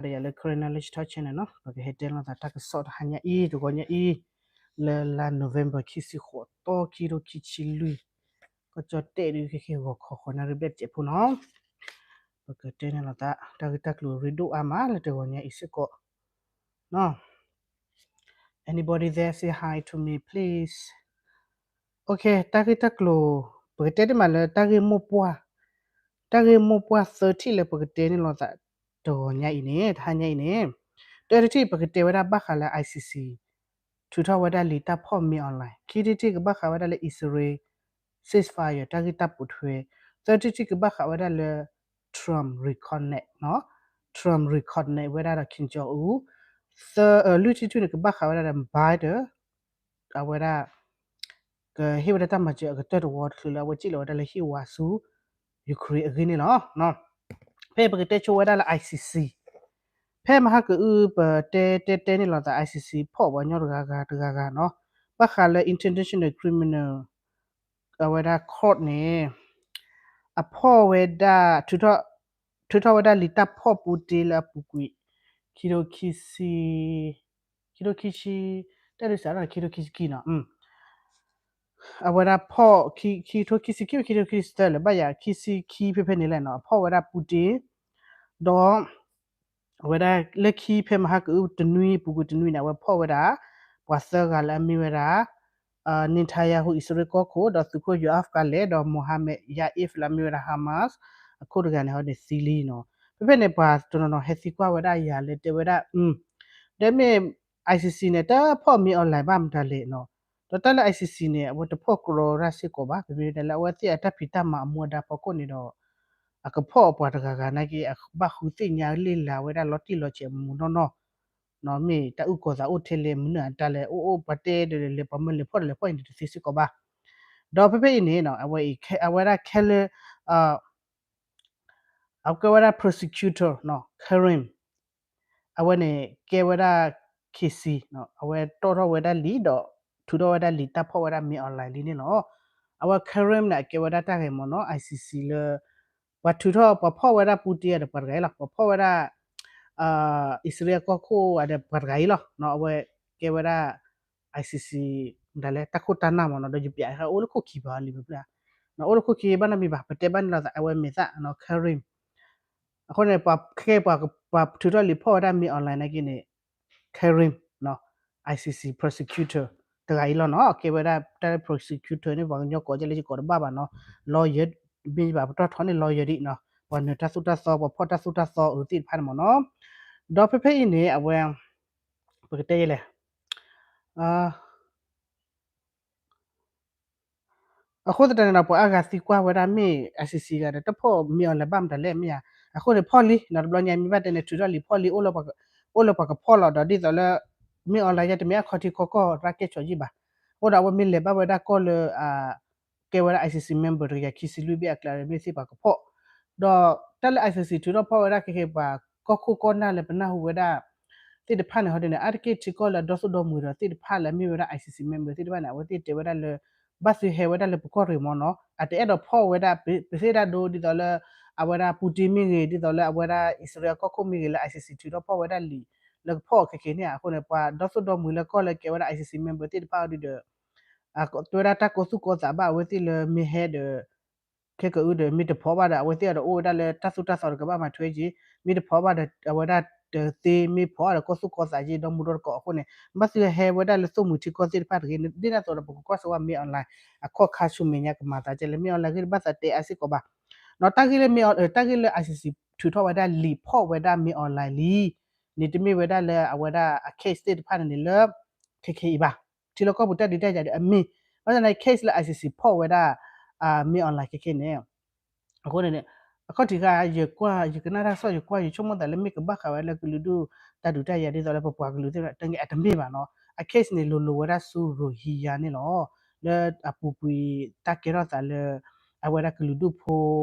ဒီးယၤလၢ Karen Knowledge Talk Channel နီၤ, ပကဟဲတဲလိာ်သးတၢ်ကစီၣ်တဟါညါအံၤ တဂီၤညါအံၤ လၢလါ November ခံဆံဃိးသီ ခံကထိခံဆံလွံၢ်, ကီၢ်ကၠီၣ်တဲၣ်ဒုးခဲခဲဂီၤခီ ဃိးနၣ်ရံၣ်ဘျဲၣ်တစဲးဖိနီၤ, ပကတဲန့ၣ်လိာ်သး တၢ်ဂ့ၢ်တၢ်ကျိၤရ့ဒိၣ်အါမးလၢတဂီၤညါအံၤစ့ၢ်ကီးနီၤ. Anybody there say hi to me please. Okay, တၢ်ဂ့ၢ်တၢ်ကျိၤ ပကတဲတ့ၢ်မးလၢတၢ်ဂ့ၢ်မိၢ်ပှၢ်, တၢ်ဂ့ၢ်မိၢ်ပှၢ်သၢထံၣ်လၢပကတဲန့ၣ်လိာ်သး တဂီၤညါအံၤန့ၣ် တဟါညါအံၤန့ၣ်, တၢတထံၣ်ပကတဲဝဲဒၣ်ဘၣ်ဃးလၢ I C C ထုးထီၣ်ဝဲဒၣ်လံာ်တၢ်ဖီၣ်မ့ၢ် online, ခံထံၣ်တထံၣ်ကဘၣ်ဃးဝဲဒၣ်လၢ အံၣ်စရ့လး ceasefire တၢ်ဂ့ၢ်တၢ်ပိာ်ထွဲ, သၢထံၣ်တထံၣ်ကဘၣ်ဃးဝဲဒၣ်လၢ Trump reconnect နီၤ, Trump reconnect ဝဲဒၣ်ဒီး Kim Jong Un, သၢ လွံၢ်ထံၣ်တထံၣ်န့ၣ် ကဘၣ်ဃးဝဲဒၣ်ဒီး Biden အဝဲဒၣ် ကဟ့ၣ်ဝဲဒၣ်တၢ်မၤစၢၤအကတၢၢ်တဝီတချုးလၢအဝဲစံၣ်လီၤဝဲဒၣ်လၢဟံၣ်ဝါဆူ Ukraine အဂ့ၢ်န့ၣ်လီၤ. ဖဲပကတဲဆိဝဲဒၣ်လၢ I C C, ဖဲမဟါကအု ပတဲတဲတဲန့ၣ်လိာ်သး I C C ဖီၣ်ပှၤကညီတဂၤဂၤတဂၤဂၤနီၤ, ဘၣ်ဃးလၢ International Criminal အဝဲဒၣ် Court န့ၣ် အဖီၣ်ဝဲဒၣ် ထုးထီၣ်ဝဲဒၣ်လံာ်တၢ်ဖီၣ်ပူတ့လၢအပူၤကွံာ် ခံထိခံဆံ ခံထိခံဆံ တၢ်ဒုးစးထီၣ် ခံထိခံဆံခံနီၤ, အဝဲဒၣ်ဖီၣ် ခံထိခံဆံခံ ခံထိခံဆံသၢလၢၤဘၣ်ယၤ ခံဆံခံဖဲဖဲန့ၣ်လဲၣ်နီၤ, အဖီၣ်ဝဲဒၣ်ပူတ့ ဒီး အဝဲဒၣ်လၢခံဖဲမဟါကအုတနွံ ပူၤကွံာ်တနွံန့ၣ် အဝဲဖီၣ်ဝဲဒၣ် ပှၤသၢဂၤလၢအမ့ၢ်ဝဲဒၣ် Netanyahu အံၣ်စရ့လးကီၢ်ခိၣ် ဒီးသုးခိၣ် Yoav Gallant ဒီး Mohammad Yaif လၢအမ့ၢ်ဝဲဒၣ် Hamas အခိၣ်တဂၤန့ၣ် ဟီန့ၣ်သံလံနီၤ. ဖဲဖဲန့ၣ် ပှၤတနီၤနီၤဟဲသံကွၢ်ဝဲဒၣ်ယၤလၢတဲဝဲဒၣ် ဒီးမ့ၢ် I C C န့ၣ် တၢ်ဖီၣ်မ့ၢ် online ဘၣ်မတၤလဲၣ်နီၤ, ဒီးတၢ်လၢ I C C န့ၣ် အဝဲတဖီၣ်ကြီတၢ်စ့ၢ်ကီးဘၣ်, ပမ့ၢ်တဲလၢအဝဲသ့ၣ်အတၢ်ဖံးတၢ်မၤအမူအဒါဖီခိၣ်န့ၣ်ဒီး အကဖီၣ်အပှၤတဂၤဂၤနာ်က့ အဘၣ်ဃုသ့ၣ်ညါလ့ၢ်လၤဝဲဒၣ်လီၤတံၢ်လီၤဆဲးမူနီၢ်နီၢ်, မ့ၢ်တၢ်အုၣ်ကီၤသးအိၣ်ထဲလဲၣ် မနုၤအတၢ်လဲၣ် အိၣ်အိၣ်ပှၤတဲဒီးလဲၤပှၤမၢလဲၤဖီၣ်ဒီးလဲၤဖီၣ်အံၤန့ၣ်တသ့စ့ၢ်ကီးဘၣ်. ဒီးဖဲဖဲအံၤန့ၣ် အဝဲဒၣ်ခဲလၢာ် အကဲဝဲဒၣ် prosecutor Karim အဝဲန့ၣ်ကဲဝဲဒၣ် case အဝဲတီၣ်ထီၣ်ဝဲဒၣ်လံာ်ဒီး ထုးထီၣ်ဝဲဒၣ်လံာ်တၢ်ဖီၣ်ဝဲဒၣ်မ့ၢ် online လံန့ၣ်လီၤ. အဝဲ Karim န့ၣ် အကဲဝဲဒၣ်တၢ်ဂဲၤမ့ၢ်နီၤ I C C လၢ ပှၤထုးထီၣ်ပှၤဖီၣ်ဝဲဒၣ်ပူတ့ဒီးပှၤတဂၤအံၤလီၤ, ပှၤဖီၣ်ဝဲဒၣ် အံၣ်စရ့လးကီၢ်ခိၣ်ဒီးပှၤတဂၤအံၤလီၤ. အဝဲကဲဝဲဒၣ် I C C မတၤလဲၣ် တၢ်ခိၣ်တၢ်နၢ်မ့ၢ်နီၤ, ဒီးယပျးဟဲအိၣ်လၢခိၣ်ခံဘၣ်လံမ့ၢ်ဖျါ, အိၣ်လၢခိၣ်ခံဘၣ်နီတမံၤဘၣ်, ပတဲဘၣ်န့ၣ်လီၤသး အဝဲမ့ၢ်သၣ် Karim အဃိန့ၣ် ပှၤခဲပှၤထုးထီၣ်လံာ်ဖီၣ်ဝဲဒၣ်မ့ၢ် online နာ်က့န့ၣ် Karim နီၤ I C C prosecutor တဂၤအံၤလီၤနီၤ, ကဲဝဲဒၣ်တၢ်လၢ prosecutor န့ၣ် ပှၤကညီကိးကဲလၢယကိးတဘၣ်ဘၣ်နီၤ, lawyer မ့ၢ်ဘၣ်ပတီၢ်ထီန့ၣ် lawyer ဒံးနီၤ, ပှၤနၢၤတၢ်သိၣ်တၢ်သီ ပှၤဖီၣ်တၢ်သိၣ်တၢ်သီအုးသ့ၣ်တဖၣ်န့ၣ်မ့ၢ်နီၤ. ဒီးဖဲဖဲအံၤန့ၣ် အဝဲ ပကတဲယဲလဲၣ် အဃိသတးန့ၣ်ဒီး ပှၤအါဂၤသံကွၢ်ဝဲဒၣ်မ့ၢ် I C C ဂၤဒီး တၢ်ဖီၣ်မ့ၢ် online ဘၣ်မတၤလဲၣ်မ့ၢ်ဧါ, အဃိန့ၣ် ဖီၣ်လံနီၤ, တဘျီညါမ့ၢ်ဘၣ်တဲန့ၣ် ထုးထီၣ်လံာ်ဖီၣ်လံ အိၣ်လၢပှၤကဖီၣ်လီၤ, ဒီးဒ်သိးလၢ မ့ၢ် online ယဲတမ့ၢ်အခီၣ်ထံးခီကီၢ် ရၢ်ကဲဆိးယံၣ်ဘၣ်, အဃိဒီးအဝဲမ့ၢ်လဲၤဘၣ်ဝဲဒၣ်ကီၢ်လၢ ကဲဝဲဒၣ် I C C member တကယၤခံဆံလွံၢ်ဘ့ၣ်အကျါ မ့ၢ်သ့ၣ်ပှၤကဖီၣ်, ဒီးတၢ်လၢ I C C ထုးထီၣ်ဖီၣ်ဝဲဒၣ်ခဲကဲ ပှၤကီၢ်ခိၣ်ကီၢ်နၢ်လၢပနၢ်ဟူဝဲဒၣ် သ့ၣ်တဖၣ်န့ၣ် ဟီဒ်န့ၣ် အါတက့ၢ်ထံကီၢ်လၢအဒီသိၣ်ဒီမုာ်ဒီးသ့ၣ်တဖၣ်လၢအမ့ၢ်ဝဲဒၣ် I C C member သ့ၣ်တဖၣ်န့ၣ် အဝဲသ့ၣ်တဲဝဲဒၣ်လၢ ဘၣ်သုဟဲဝဲဒၣ်လၢပကီၢ်ရ့ၣ်မ့ၢ်နီၤ, အတအဲၣ်ဒိးဖီၣ်ဝဲဒၣ် ပသ့ၣ်ဒၣ်ဒိ ဒ်သိးလၢ အဝဲဒၣ် Putin မ့ၢ်ဂ့ၤ ဒ်သိးလၢအဝဲဒၣ် အံၣ်စရ့လးကီၢ်ခိၣ်မ့ၢ်ဂ့ၤလၢ I C C ထုးထီၣ်ဖီၣ်ဝဲဒၣ်လံာ် လၢကဖီၣ်ခဲကဲန့ၣ်ဧါ, အဃိန့ၣ် ပှၤဒီသိၣ်ဒီမုာ်လၢကီၢ်လၢကဲဝဲဒၣ် I C C member သ့ၣ်တဖၣ်အီၤဒ်ဒီး တဲဝဲဒၣ်တၢ်ကီသူၣ်ကီသးဘၣ်အဝဲသ့ၣ်လၢမ့ၢ်ဟဲဒီး ခဲကအုဒီး မ့ၢ်တဖီၣ်ဘၣ်ဒီး အဝဲသ့ၣ်အီၤဒီးအိၣ်ဝဲဒၣ်လၢတၢ်သိၣ်တၢ်သီတကဘၣ်မၤထွဲက့ၤ, မ့ၢ်တဖီၣ်ဘၣ်ဒီး အဝဲဒၣ်တသ့ မ့ၢ်ဖီၣ်ဒီးကီၢ်သူၣ်ကီသးက့ၤ ဒီမူဒီတကိးအဃိန့ၣ် ဘၣ်သုဟဲဝဲဒၣ်လၢသိၣ်မှံၤထံကီၢ်သ့ၣ်တဖၣ်တဂ့ၤ, ဒ်န့ၣ်အသိးဒီး ပကကွၢ်စ့ၢ်ဝဲမ့ၢ် online အခီၣ်ခါဆူမဲာ်ညါကမၤသးကဲလဲၣ်, မ့ၢ် online ဂ့ၢ်တဘၣ်သးတဲအါစ့ၢ်ကီးဘၣ်. တၢ်ဂ့ၢ်လၢမ့ၢ် တၢ်ဂ့ၢ်လၢ I C C ထုးထီၣ်ဝဲဒၣ်လံာ်ဖီၣ်ဝဲဒၣ်မ့ၢ် online လံ န့ၣ်တမ့ၢ်ဝဲဒၣ်လၢအဝဲဒၣ်အ case သ့ၣ်တဖၣ်န့ၣ်န့ၣ်လၢ ခဲခဲအံၤဘၣ်. ထံလီၢ်ကီၢ်ပူၤတၢ်ဒုးတၢ်ယၤဒီးအမ့ၢ် ဘၣ်ဆၣ်န့ၣ် case လၢ I C C ဖီၣ်ဝဲဒၣ် မ့ၢ် online ခဲခဲန့ၣ် အဃိန့ၣ် အခီၣ်ထံးခါ ယကွၢ် ယကနၣ်တၢ်ကစီၣ် ယကွၢ် ယဆိကမိၣ်သးလၢမ့ၢ်ကဘၣ်ဃးဝဲလၢကလုာ်ဒူၣ်တၢ်ဒုးတၢ်ယၤ ဒ်သိးလၢပပှၤကလုာ်သ့ၣ်တဖၣ် တၢ်ဂ့ၢ်အတမ့ၢ်ဘၣ်နီၤ. အ case န့ၣ် လိၤလိၤဝဲဒၣ်ဆူ Rohingya န့ၣ်လီၤ. လၢအပူၤကွံာ်တၢ်ကဲထီၣ်သးလၢ အဝဲဒၣ်ကလုာ်ဒူၣ်ဖိ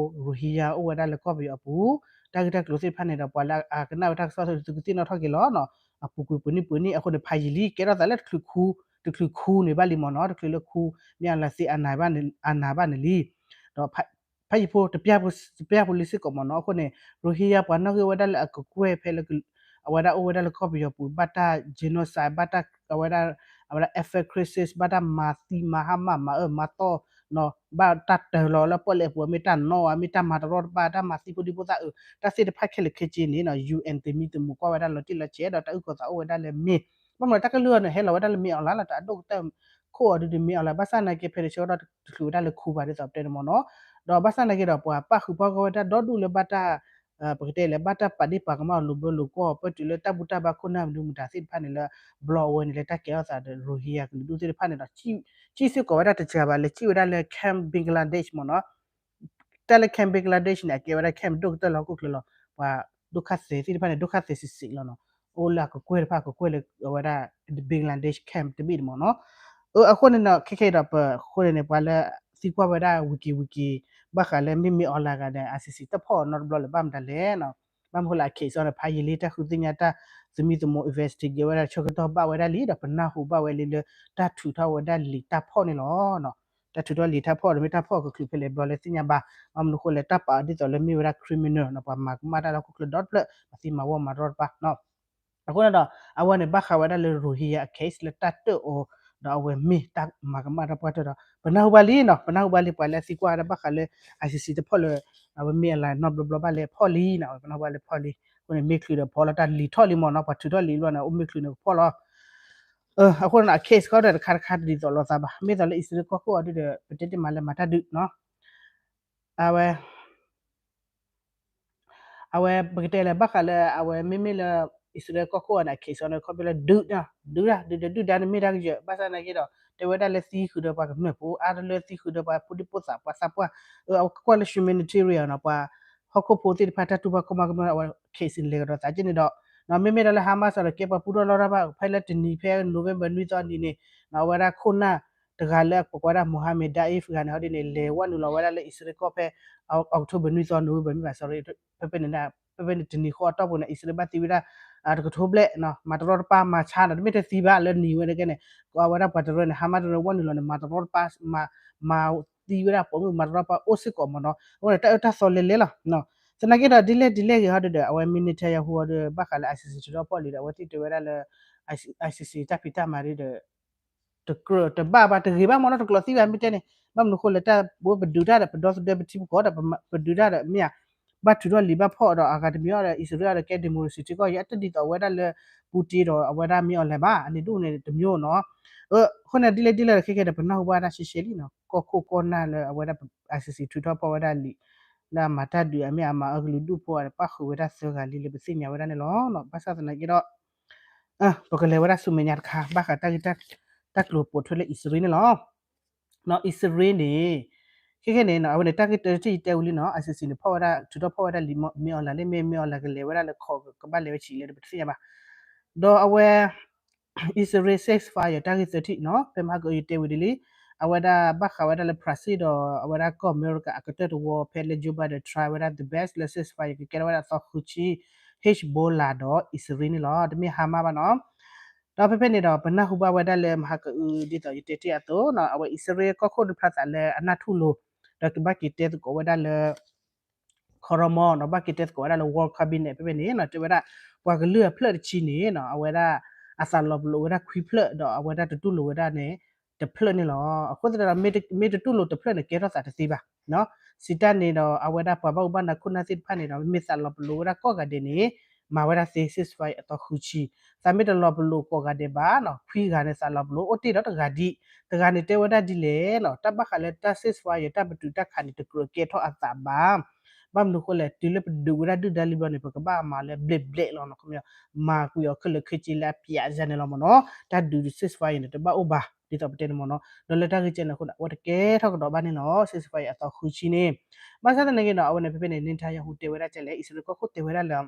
Rohingya အိၣ်ဝဲဒၣ်လၢကီၢ်ပယီၤအပူၤ တၢ်ဂ့ၢ်တၢ်ကျိၤသ့ၣ်တဖၣ်န့ၣ်ဒီး ပှၤလၢအကနၣ်ဝဲတၢ်ကစီၣ် သုကသ့ၣ်နီၣ်ထီၣ်က့ၤလီၤနီၤ. အပူၤကွံာ်ပှဲၤနံၣ်ပှဲၤနံၣ်အဃိန့ၣ် ဖးယံာ်လံ ကဲထီၣ်သးလၢတချုးခူ တချုးခူန့ၣ်ဘၣ်လံမ့ၢ်နီၤ, တချုးလၢခူ မ့ၢ်အလၢသ့အနၤဘၣ်န့ၣ်လံ. ဒီးဖးယံာ်ဖိတပျၢ်ဖိလံစ့ၢ်ကီးမ့ၢ်နီၤ. အဃိန့ၣ် Rohingya ပှၤနီၣ်ဂံၢ်ဝဲဒၣ်လၢအကကွဲၢ်ဖဲလၢ အဝဲဒၣ်အိၣ်ဝဲဒၣ်လၢကီၢ်ပယီၤပူၤ ဘၣ်တၢ် genocide ဘၣ်တၢ် အဝဲဒၣ် အဝဲဒၣ် ethnic cleansing ဘၣ်တၢ်မၤသံမၤဟါမၢ်မၤအၢမၤသီ ဘၣ်တၢ်တၢၤလီၤလၢပီၣ်လဲၣ်အပူၤ မ့ၢ်တၢ်နီၣ်ဧါ မ့ၢ်တၢ်မၤတရီတပါ တၢ်မၤသံဖိဒံဖိသၣ်အၢ တၢ်သ့ၣ်တဖၣ်ခဲလၢာ်ခဲဆ့န့ၣ် ယူၣ်အဲၣ် သမံသမိးကွၢ်ဝဲဒၣ်လီၤတံၢ်လီၤဆဲး ဒီးတၢ်အုၣ်ကီၤသးအိၣ်ဝဲဒၣ်လၢမ့ၢ် ဘၣ်မနုၤတၢ်ကလုၢ်အီၤန့ၣ် ဟဲလီၤဝဲဒၣ်လၢမ့ၢ်အီၤလၢ်လၢ် တၢ်အဒိၣ်ကတၢၢ်ခိၣ်အီၤဒ်န့ၣ်မ့ၢ်အီၤလၢ် ဘၣ်ဆၣ်သနာ်က့ ဖဲန့ၣ်ဆၢကတီၢ်တချုးဝဲဒၣ်လၢ Cuba ဒ်သိးပတဲန့ၣ်မ့ၢ်နီၤ, ဒီးဘၣ်ဆၣ်သနာ်က့ဒီး ပှၤပၣ်ဃုာ်ပၣ်ဂီၢ်ဝဲဒၣ်ဒီဒူၣ်လၢဘၣ်တၢ် ပကတဲလၢ ဘၣ်တၢ်ပာ်ဒ့ၣ်ပာ်ကမၣ်လိၤဘၢလိၤကွီၢ် ပၢၢ်တုၤလၢတၢ်ဘူၣ်တၢ်ဘါခိၣ်နၢ်မနုၤမတၤသ့ၣ်တဖၣ်န့ၣ်လၢ ဘျီအဝဲန့ၣ်လၢတၢ်ကဲထီၣ်သးဒီး Rohingya ကလုာ်ဒူၣ်သ့ၣ်တဖၣ်န့ၣ်ဒီး စံၣ်စ့ၢ်ကီးဝဲဒၣ်တစှၤဘၣ် လဲၤစံၣ်ဝဲဒၣ်လၢ Camp Bangladesh မ့ၢ်နီၤ, တၢ်လၢ Camp Bangladesh န့ၣ် အကဲဝဲဒၣ် camp ဒိၣ်ကတၢၢ်လၢဟီၣ်ခိၣ်ချၢလီၤ. ပှၤဒုက္ခသည်သ့ၣ်တဖၣ်န့ၣ် ဒုက္ခသည်စံးစံးလီၤနီၤ, အိၣ်လၢအကကွဲၢ်တဖၣ် ကကွဲၢ်လၢအဝဲဒၣ် Bangladesh camp တဘ့ၣ်န့ၣ်မ့ၢ်နီၤ. အဃိန့ၣ်နီၤ ခဲခဲဒီးပဃိန့ၣ်န့ၣ် ပှၤလၢသံကွၢ်ဝဲဒၣ်ဝံၤက့ၤဝံၤက့ၤ ဘၣ်ဃးလၢမ့မ့ၢ်အီၤလၢ်ဂၤဒီး ICC တၢ်ဖီၣ်အီၤနီတဘျီလၢၤဘၣ်မတၤလဲၣ်နီၤ, ဘၣ်မနုၤဃိလၢ အ case အီၤန့ၣ် ဖးယံာ်လံတၢ်ဃုသ့ၣ်ညါတၢ် သမံသမိး investigate ဝဲဒၣ်ဆၢကတီၢ်ဘၣ်ဝဲဒၣ်လံ ဒီးပနၢ်ဟူဘၣ်ဝဲလံလၢ တၢ်ထုးထီၣ်ဝဲဒၣ်လံာ်တၢ်ဖီၣ်န့ၣ်လီၤ. တၢ်ထုးထီၣ်လံာ်တၢ်ဖီၣ်ဒီးမ့ၢ်တၢ်ဖီၣ်ကချုးဖဲလဲၣ်ဘျီလၢသ့ၣ်ညါဘၣ်, ဘၣ်မနုၤဃိလဲၣ် တၢ်ပာ်အီၤဒ်သိးလၢမ့ၢ်ဝဲဒၣ် criminal နီၤ, ပှၤမၤကမၣ်တၢ်လၢဟီၣ်ခိၣ်ချၢဒီတဖျၢၣ် မၤသံမၤဝီမၤတရီတပါနီၤ. အဃိန့ၣ်ဒီး အဝဲန့ၣ်ဘၣ်ဃးဝဲဒၣ်လၢ Rohingya အ case လၢတၢ်တၢၣ်အီၤ ဒီးအဝဲမ့ၢ်တၢ်မၤကမၣ်တၢ်ပှၢ်တၢၢ်ဒီး ပနၢ်ဟူဘၣ်လံနီၤ, ပနၢ်ဟူဘၣ်လံ ပှၤလၢသံကွၢ်ဝဲဒၣ်ဘၣ်ဃးလၢ ICC တၢ်ဖီၣ်လၢ အဝဲမ့ၢ်အီၤလၢ်နီတဘျီဘျီဘၣ်လၢဖီၣ်လံနီၤ, ပနၢ်ဟူဘၣ်လၢဖီၣ်လံ, အဃိန့ၣ် မ့ၢ်ချုးဒီးဖီၣ်လီၤတၢ်လံာ်ထီၣ်လံမ့ၢ်နီၤ, ပှၤထုးထီၣ်လံာ်လီၤန့ၣ် အိၣ်မ့ၢ်ချုးန့ၣ်ကဖီၣ်လီၤ. အဃိန့ၣ် အ case ခီဒီးတခါတခါတဒ်သိးလိာ်သးဘၣ်, မ့ၢ်သိးလၢအံၣ်စရ့လးကီၢ်ခိၣ်အီၤဒ်ဒီး ပတဲတ့ၢ်မးလၢမၤတၢ်ဒုးနီၤ, အဝဲ အဝဲပကတဲလၢဘၣ်ဃးလၢအဝဲမ့မ့ၢ်လၢ အံၣ်စရ့လးကီၢ်ခိၣ်အီၤန့ၣ် အ case အီၤန့ၣ် ခီဖျိလၢဒုး ဒုးဒၣ် ဒုးဒုၣ်ဒါန့ၣ်မ့ၢ်တၢ်ကယၢၤ ဘၣ်ဆၣ်သနာ်က့ဒီး တဲဝဲဒၣ်လၢသံဃုာ်ဒီးပှၤကမျၢၢ်ဖိ အါတလၢသံဃုာ်ဒီးပှၤဖိဒံဖိသၣ်ပှၤသးပှၢ်, အဝဲကွၢ်လၢ humanitarian နီၤ, ပှၤဟီၣ်ခိၣ်ဖိသ့ၣ်တဖၣ်တၢ်တူၢ်ဘၣ်ခီၣ်ဘၣ်ကမၣ် အဝဲ case န့ၣ် လဲၤကဒီးသးက့န့ၣ်ဒီး မ့မ့ၢ်ဒီးလၢ Hamas ဒီးကဲပှၤပူထီၣ်လီၢ်တၢ်ဘၣ် ဖဲလၢတနံၤဖဲ November နွံသီနံၤန့ၣ် အဝဲဒၣ်ခိၣ်နၢ်တဂၤလၢပကွၢ်ဝဲဒၣ် Mohammed Deif ဂၤန့ၣ် ဟီဒ်န့ၣ် လဲၤဝဲနုာ်လီၤဝဲဒၣ်လၢအံၣ်စရ့လးကီၢ်ဖဲ October နွံသီ November မ့ၢ်ဘၣ် sorry ဖဲဖဲန့ၣ် ဖဲဖဲန့ၣ်တနံၤဃီအတီၢ်ပူၤန့ၣ် အံၣ်စရ့လးဘၣ်သံဝဲဒၣ် တကထိဘျဲၣ် မၤတရီတပါမၤဆါနီၤ တမ့ၢ်တသံဘၣ်လၢနံၤဝဲဒၣ်ကဲန့ၣ် ကဝဲဒၣ်ပှၤတရၢန့ၣ် Hamas တရၢဝဲနုာ်လီၤန့ၣ် မၤတရီတပါ မၤသံဝဲဒၣ်ပိာ်မုၣ် မၤတရီတပါအိၣ်စ့ၢ်ကီးမ့ၢ်နီၤ အဃိန့ၣ် တၢ်အၢတၢ်သီလဲၤလဲၤလီၤ သနာ်က့ဒီးဒ်လဲၣ်ဒ်လဲၣ်ဂ့ၤဟီဒ်ဒီး အဝဲ Netanyahu ဟီဒီး ဘၣ်ဃးလၢ ICC ထုးထီၣ်ဖီၣ်လံဒီး အဝဲသ့ၣ်တဲဝဲဒၣ်လၢ ICC တၢ်ဖံးတၢ်မၤဒ်ဒီး တကြၢးတဘၣ်ဘၣ် တဂ့ၤဘၣ်မ့ၢ်နီၤ တကျိးသံဘၣ်မ့ၢ်တဲန့ၣ် ဘၣ်မနုၤဃိလၢတၢ်ဘိပဒုးတၢ်ဒီး ပဒီသဒၢပထံပကီၢ်ဒီး ပဒုးတၢ်ဒီးမ့ၢ်ဧါ ဘၣ်ထုးထီၣ်လံာ်ဘၣ်ဖီၣ်ဒီး အဂၤတမံၤဒီး အံၣ်စရ့လးဒီးကဲ democracy ထံကီၢ်အံၤ အတဒ်သိးဝဲဒၣ်လၢ Putin ဒီးအဝဲဒၣ်မ့ၢ်အီၤလဲၤဘၣ် အန့ၣ်ဒ်န့ၣ်တမံၤနီၤ အဃိန့ၣ် ဒ်လဲၣ်ဒ်လဲၣ်ဒီးခဲကဲဒီး ပနၢ်ဟူဘၣ်တၢ်ရှဲရှဲလံနီၤ ကီၢ်ခိၣ်ကီၢ်နၢ်လၢအဝဲဒၣ် ICC ထုးထီၣ်ဖီၣ်ဝဲဒၣ်လံာ် လၢအမၤတၢ်ဒုးအမ့ၢ်အမၤအၢကလုာ်ဒူၣ်ဖိအပၣ်ဃုာ်ဝဲဒၣ်သၢဂၤလံလၢပသ့ၣ်ညါဝဲဒၣ်န့ၣ်လီၤ. ဘၣ်ဆၣ်သနာ်က့ဒီး ပကလဲၤဝဲဒၣ်ဆူမဲာ်ညါတခါ ဘၣ်ဃးတၢ်ဂ့ၢ်တၢ်ကျိၤပိာ်ထွဲလၢအံၣ်စရ့လးန့ၣ်လီၤ. အံၣ်စရ့လးန့ၣ် ခဲခဲန့ၣ် အဝဲန့ၣ် တၢ်ဂ့ၢ်တထံၣ်ယတဲဝံၤလံနီၤ ICC န့ၣ် ဖီၣ်ဝဲဒၣ် ထုးထီၣ်ဖီၣ်ဝဲဒၣ်လံာ်မ့ၢ်အီၤလၢ်ကလဲၤဝဲဒၣ်လၢခီၣ်ကဘၣ်လဲၤဝဲဆံးလဲၣ်ဒီးပတသ့ၣ်ညါဘၣ်. ဒီးအဝဲ အံၣ်စရ့လး ceasefire တၢ်ဂ့ၢ်သၢထံၣ်နီၤ ဖဲမဟါကအၢယတဲဝံၤဒ်လံ အဝဲဒၣ်ဘၣ်ဃးဝဲဒၣ်လၢ Brazil ဒီးအဝဲဒၣ်ကီၢ်အမဲရကၤအကတၢၢ်တဝီ ဖဲလၢ Joe Biden try ဝဲဒၣ် the best လၢ ceasefire ကကဲထီၣ်ဝဲဒၣ်အသီဃုဆံ Hezbollah ဒီးအံၣ်စရ့လးန့ၣ်လီၤ တမ့ၢ် Hamas ဘၣ်နီၤ. ဒီးဖဲဖဲန့ၣ်ဒီး ပနၢ်ဟူဘၣ်ဝဲဒၣ်လၢမဟါကအု ဒ်သိးယတဲတ့ၢ်အသိးနီၤ အဝဲအံၣ်စရ့လးကီၢ်ခိၣ်တဖျါသးလၢအနၢ်ထူၣ်လိၤ ဒီးကဘၣ်က့ၤတဲသကိးဝဲဒၣ်လၢ ခီရီမီၤနီၤ ဘၣ်က့ၤတဲသကိးဝဲဒၣ်လၢ World Cabinet ဖဲဖဲန့ၣ်နီၤ တဲဝဲဒၣ် ပှၤကလုာ်အဖျၢၣ်တဆံန့ၣ်နီၤ အဝဲဒၣ် အသးလီၤပလိာ်ဝဲဒၣ်ခွံဖျၢၣ် ဒီးအဝဲဒၣ်တတူၢ်လိာ်ဝဲဒၣ်န့ၣ် တဖျၢၣ်န့ၣ်လီၤ. အဃိသတးဒီး မ့ၢ်တတူၢ်လိာ်တဖျၢၣ်န့ၣ် ကဲထီၣ်သးတသ့ဘၣ်. စံးတၢ်န့ၣ်ဒီး အဝဲဒၣ်ပှၤဘၣ်မူဘၣ်ဒါခိၣ်နၢ်သ့ၣ်တဖၣ်န့ၣ်ဒီး မ့ၢ်သးလီၤပလိာ်ဝဲဒၣ်ကိးဂၤဒဲးန့ၣ် မၤဝဲဒၣ်သ့ ceasefire အသီဃုဆံ သးမ့ၢ်တလီၤပလိာ်ကိးဂၤဒဲးဘၣ်နီၤ ခွံဂၤန့ၣ်သးလီၤပလိာ် အိၣ်တ့ၢ်ဒီးတဂၤဒံး တဂၤန့ၣ်တဲဝဲဒၣ်ဒ်လဲၣ်နီၤ တၢ်ဘၣ်ဃးလၢတၢ် ceasefire တၢ်ပတုာ်တၢ်ခးန့ၣ် တကြၢးကဲထီၣ်အသးဘၣ်. ဘၣ်မနုၤဃိလဲၣ် တုၤလၢပဒုးဝဲဒၣ်ဒုၣ်ဒါလံဘျီန့ၣ် ပကဘၣ်မၤလၢဘျဲးဘျဲးလီၤနီၤ ခီပညီ မၤကွံာ်အီၤခဲလၢာ်ခဲဆ့လၢအပျးစၢ်န့ၣ်လီၤမ့ၢ်နီၤ တၢ်ဒုး ceasefire န့ၣ် တဘၣ်အိၣ်ဘၣ် ဒ်သိးပတဲန့ၣ်မ့ၢ်နီၤ ဒီးလၢတၢ်ဂ့ၢ်ကဲန့ၣ်အဃိန့ၣ် အဝဲတကဲထီၣ်ကဒီးဘၣ်န့ၣ်လီၤ ceasefire အသီဃုဆံန့ၣ် ဘၣ်ဆၣ်သနာ်က့ဒီး အဝဲန့ၣ်ဖဲဖဲန့ၣ် Netanyahu တဲဝဲဒၣ်ကလဲၣ် အံၣ်စရ့လးကီၢ်ခိၣ်တဲဝဲဒၣ်လၢ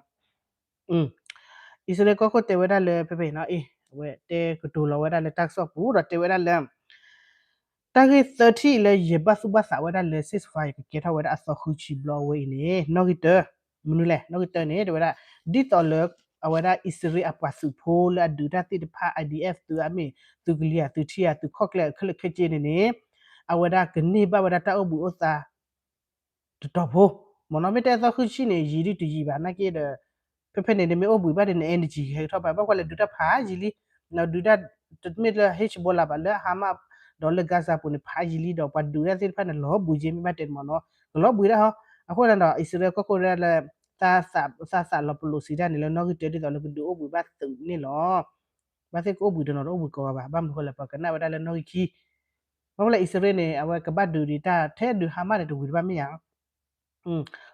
အံၣ်စရ့လးကီၢ်ခိၣ်တဲဝဲဒၣ်လၢဖဲဖဲနီၤ အဝဲတဲကတိၤလီၤဝဲဒၣ်လၢတၢ်ကစီၣ်ပူၤဒီးတဲဝဲဒၣ်လၢ တၢ်ဂ့ၢ်သၢထံၣ်လၢယဘၣ်သူၣ်ဘၣ်သးဝဲဒၣ်လၢ ceasefire ကကဲထီၣ်ဝဲဒၣ်အသီဃုဆံဘျီအဝဲအံၤန့ၣ် နီၣ်ဂံၢ်တၢ မနုၤလဲၣ် နီၣ်ဂံၢ်တၢန့ၣ် တဲဝဲဒၣ် ဒ်သိးလၢ အဝဲဒၣ်အံၣ်စရ့လးအပှၤသုးဖိလၢအဒုးတၢ်သ့ၣ်တဖၣ် I D F သုးအမ့ၢ် သုးကလံၤဧါ သုးထံဧါ သုးခီၣ်ကျဲခဲလၢာ်ခဲဆ့န့ၣ်န့ၣ် အဝဲဒၣ်ကန့ၢ်ဘၣ်ဝဲဒၣ်တၢ်အိၣ်ဘှံးအိၣ်သါ တတီၤဖိ မ့ၢ်နီၤ မ့ၢ်တဲအသီဃုဆံန့ၣ် ယံာ်ဒုတယံာ်ဘၣ် နာ်က့ဒီး ဖဲဖဲန့ၣ် နမ့ၢ်အိၣ်ဘှံးဘၣ်ဒီး န energy ဟဲကထီၣ်ဘၣ် ဘၣ်ကွၢ်လဲၤဒုးတၢ်ဖးယံာ်လံ, ဒုးတၢ် တမ့ၢ်လၢ Hezbollah ဘၣ် လၢ Hamas ဒီးလၢ Gaza ပူၤန့ၣ် ဖးယံာ်လံဒီး ပှၤဒုးတၢ်သ့ၣ်တဖၣ်န့ၣ် လီၤဘှံးက့ၤမ့ၢ်ဘၣ်တဲန့ၣ်မ့ၢ်နီၤ, ကလီၤဘှံးဒၣ်ဟီ, အဃိန့ၣ်ဒီး အံၣ်စရ့လးကီၢ်ခိၣ်ဒၣ်လၢ သးသးလီၤပလိာ်စံးတၢ်န့ၣ် လၢနီၣ်ဂံၢ်တၢဒ်သိးလၢကဒုးအိၣ်ဘှံးဘၣ်သုးန့ၣ်လီၤ. ဘၣ်သ့ၣ်ကအိၣ်ဘှံးတနီၤဒီးအိၣ်ဘှံးကိးဂၤဘၣ်, ဘၣ်မနုၤဃိလဲၣ် ပှၤကနၣ်ဝဲဒၣ်လၢနီၣ်ဂံၢ်ခံ, ဘၣ်မနုၤလဲၣ် အံၣ်စရ့လးန့ၣ် အဝဲကဘၣ်ဒုးဒံးတၢ် ထဲဒုး Hamas န့ၣ် တဝံၤတဘၣ်မ့ၢ်ဧါ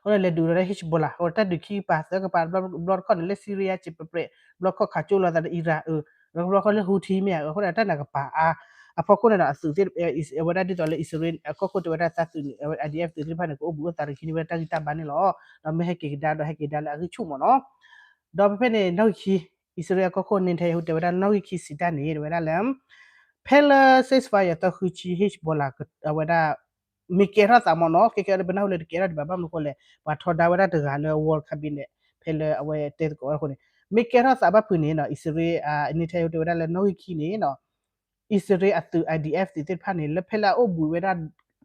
အဃိန့ၣ် လဲၤဒုးဒီး Hezbollah အဃိတၢ်ဒုးခံကပၤသၢကပၤ ဘျီတခီၣ်န့ၣ် လၢ Syria စံးပပြဲး ဘျီတခီၣ်ခးကၠိလိာ်သးဒီး Iran အၢ, ဘျီတခီၣ်လၢ Houthi မ့ၢ်ဧါ, အဃိန့ၣ် တၢ်န့ၣ်ကပၤအါ, အဖီခိၣ်န့ၣ်ဒီး အသုးသ့ၣ် အဝဲဒၣ်ဒ်သိးလၢ အံၣ်စရ့လး အကီၢ်ခိၣ်တဲဝဲဒၣ်သးသုးန့ၣ် အဝဲ I D F သုးသ့ၣ်တဖၣ်န့ၣ် ကအိၣ်ဘှံးအိၣ်သါတခံန့ၣ် ဝဲဒၣ်တၢ်ဂံၢ်တၢ်ဘါန့ၣ်လီၤ. ဒီးမ့ၢ်ဟဲက့ၤကဒါဒီးဟဲက့ၤဒါလၢအဂံၢ်ဆူၣ်မ့ၢ်နီၤ, ဒီးဖဲဖဲန့ၣ် နီၣ်ဂံၢ်ခံ အံၣ်စရ့လးအကီၢ်ခိၣ် Netanyahu တဲဝဲဒၣ် နီၣ်ဂံၢ်ခံစံးတၢ်န့ၣ် တဲဝဲဒၣ်လၢ ဖဲလၢ ceasefire အသီဃုဆံ Hezbollah အဝဲဒၣ် မ့ၢ်ကဲထီၣ်သးမ့ၢ်နီၤ, ခဲကဲဒီး ပနၢ်ဟူလၢတကဲထီၣ်ဒံးဘၣ် ဘၣ်မနုၤဃိလဲၣ် ပှၤထီဒါဝဲဒၣ်တဂၤလၢ World Cabinet ဖဲလၢအဝဲတဲသကိးဝဲဒၣ်အဃိန့ၣ်, မ့ၢ်ကဲထီၣ်သးဘၣ်ဖုးန့ၣ်နီၤ အံၣ်စရ့လး Netanyahu တဲဝဲဒၣ်လၢနီၣ်ဂံၢ်ခံန့ၣ်နီၤ အံၣ်စရ့လးအသုး I D F သုးသ့ၣ်တဖၣ်န့ၣ် လၢဖဲလၢအအိၣ်ဘှံးဝဲဒၣ်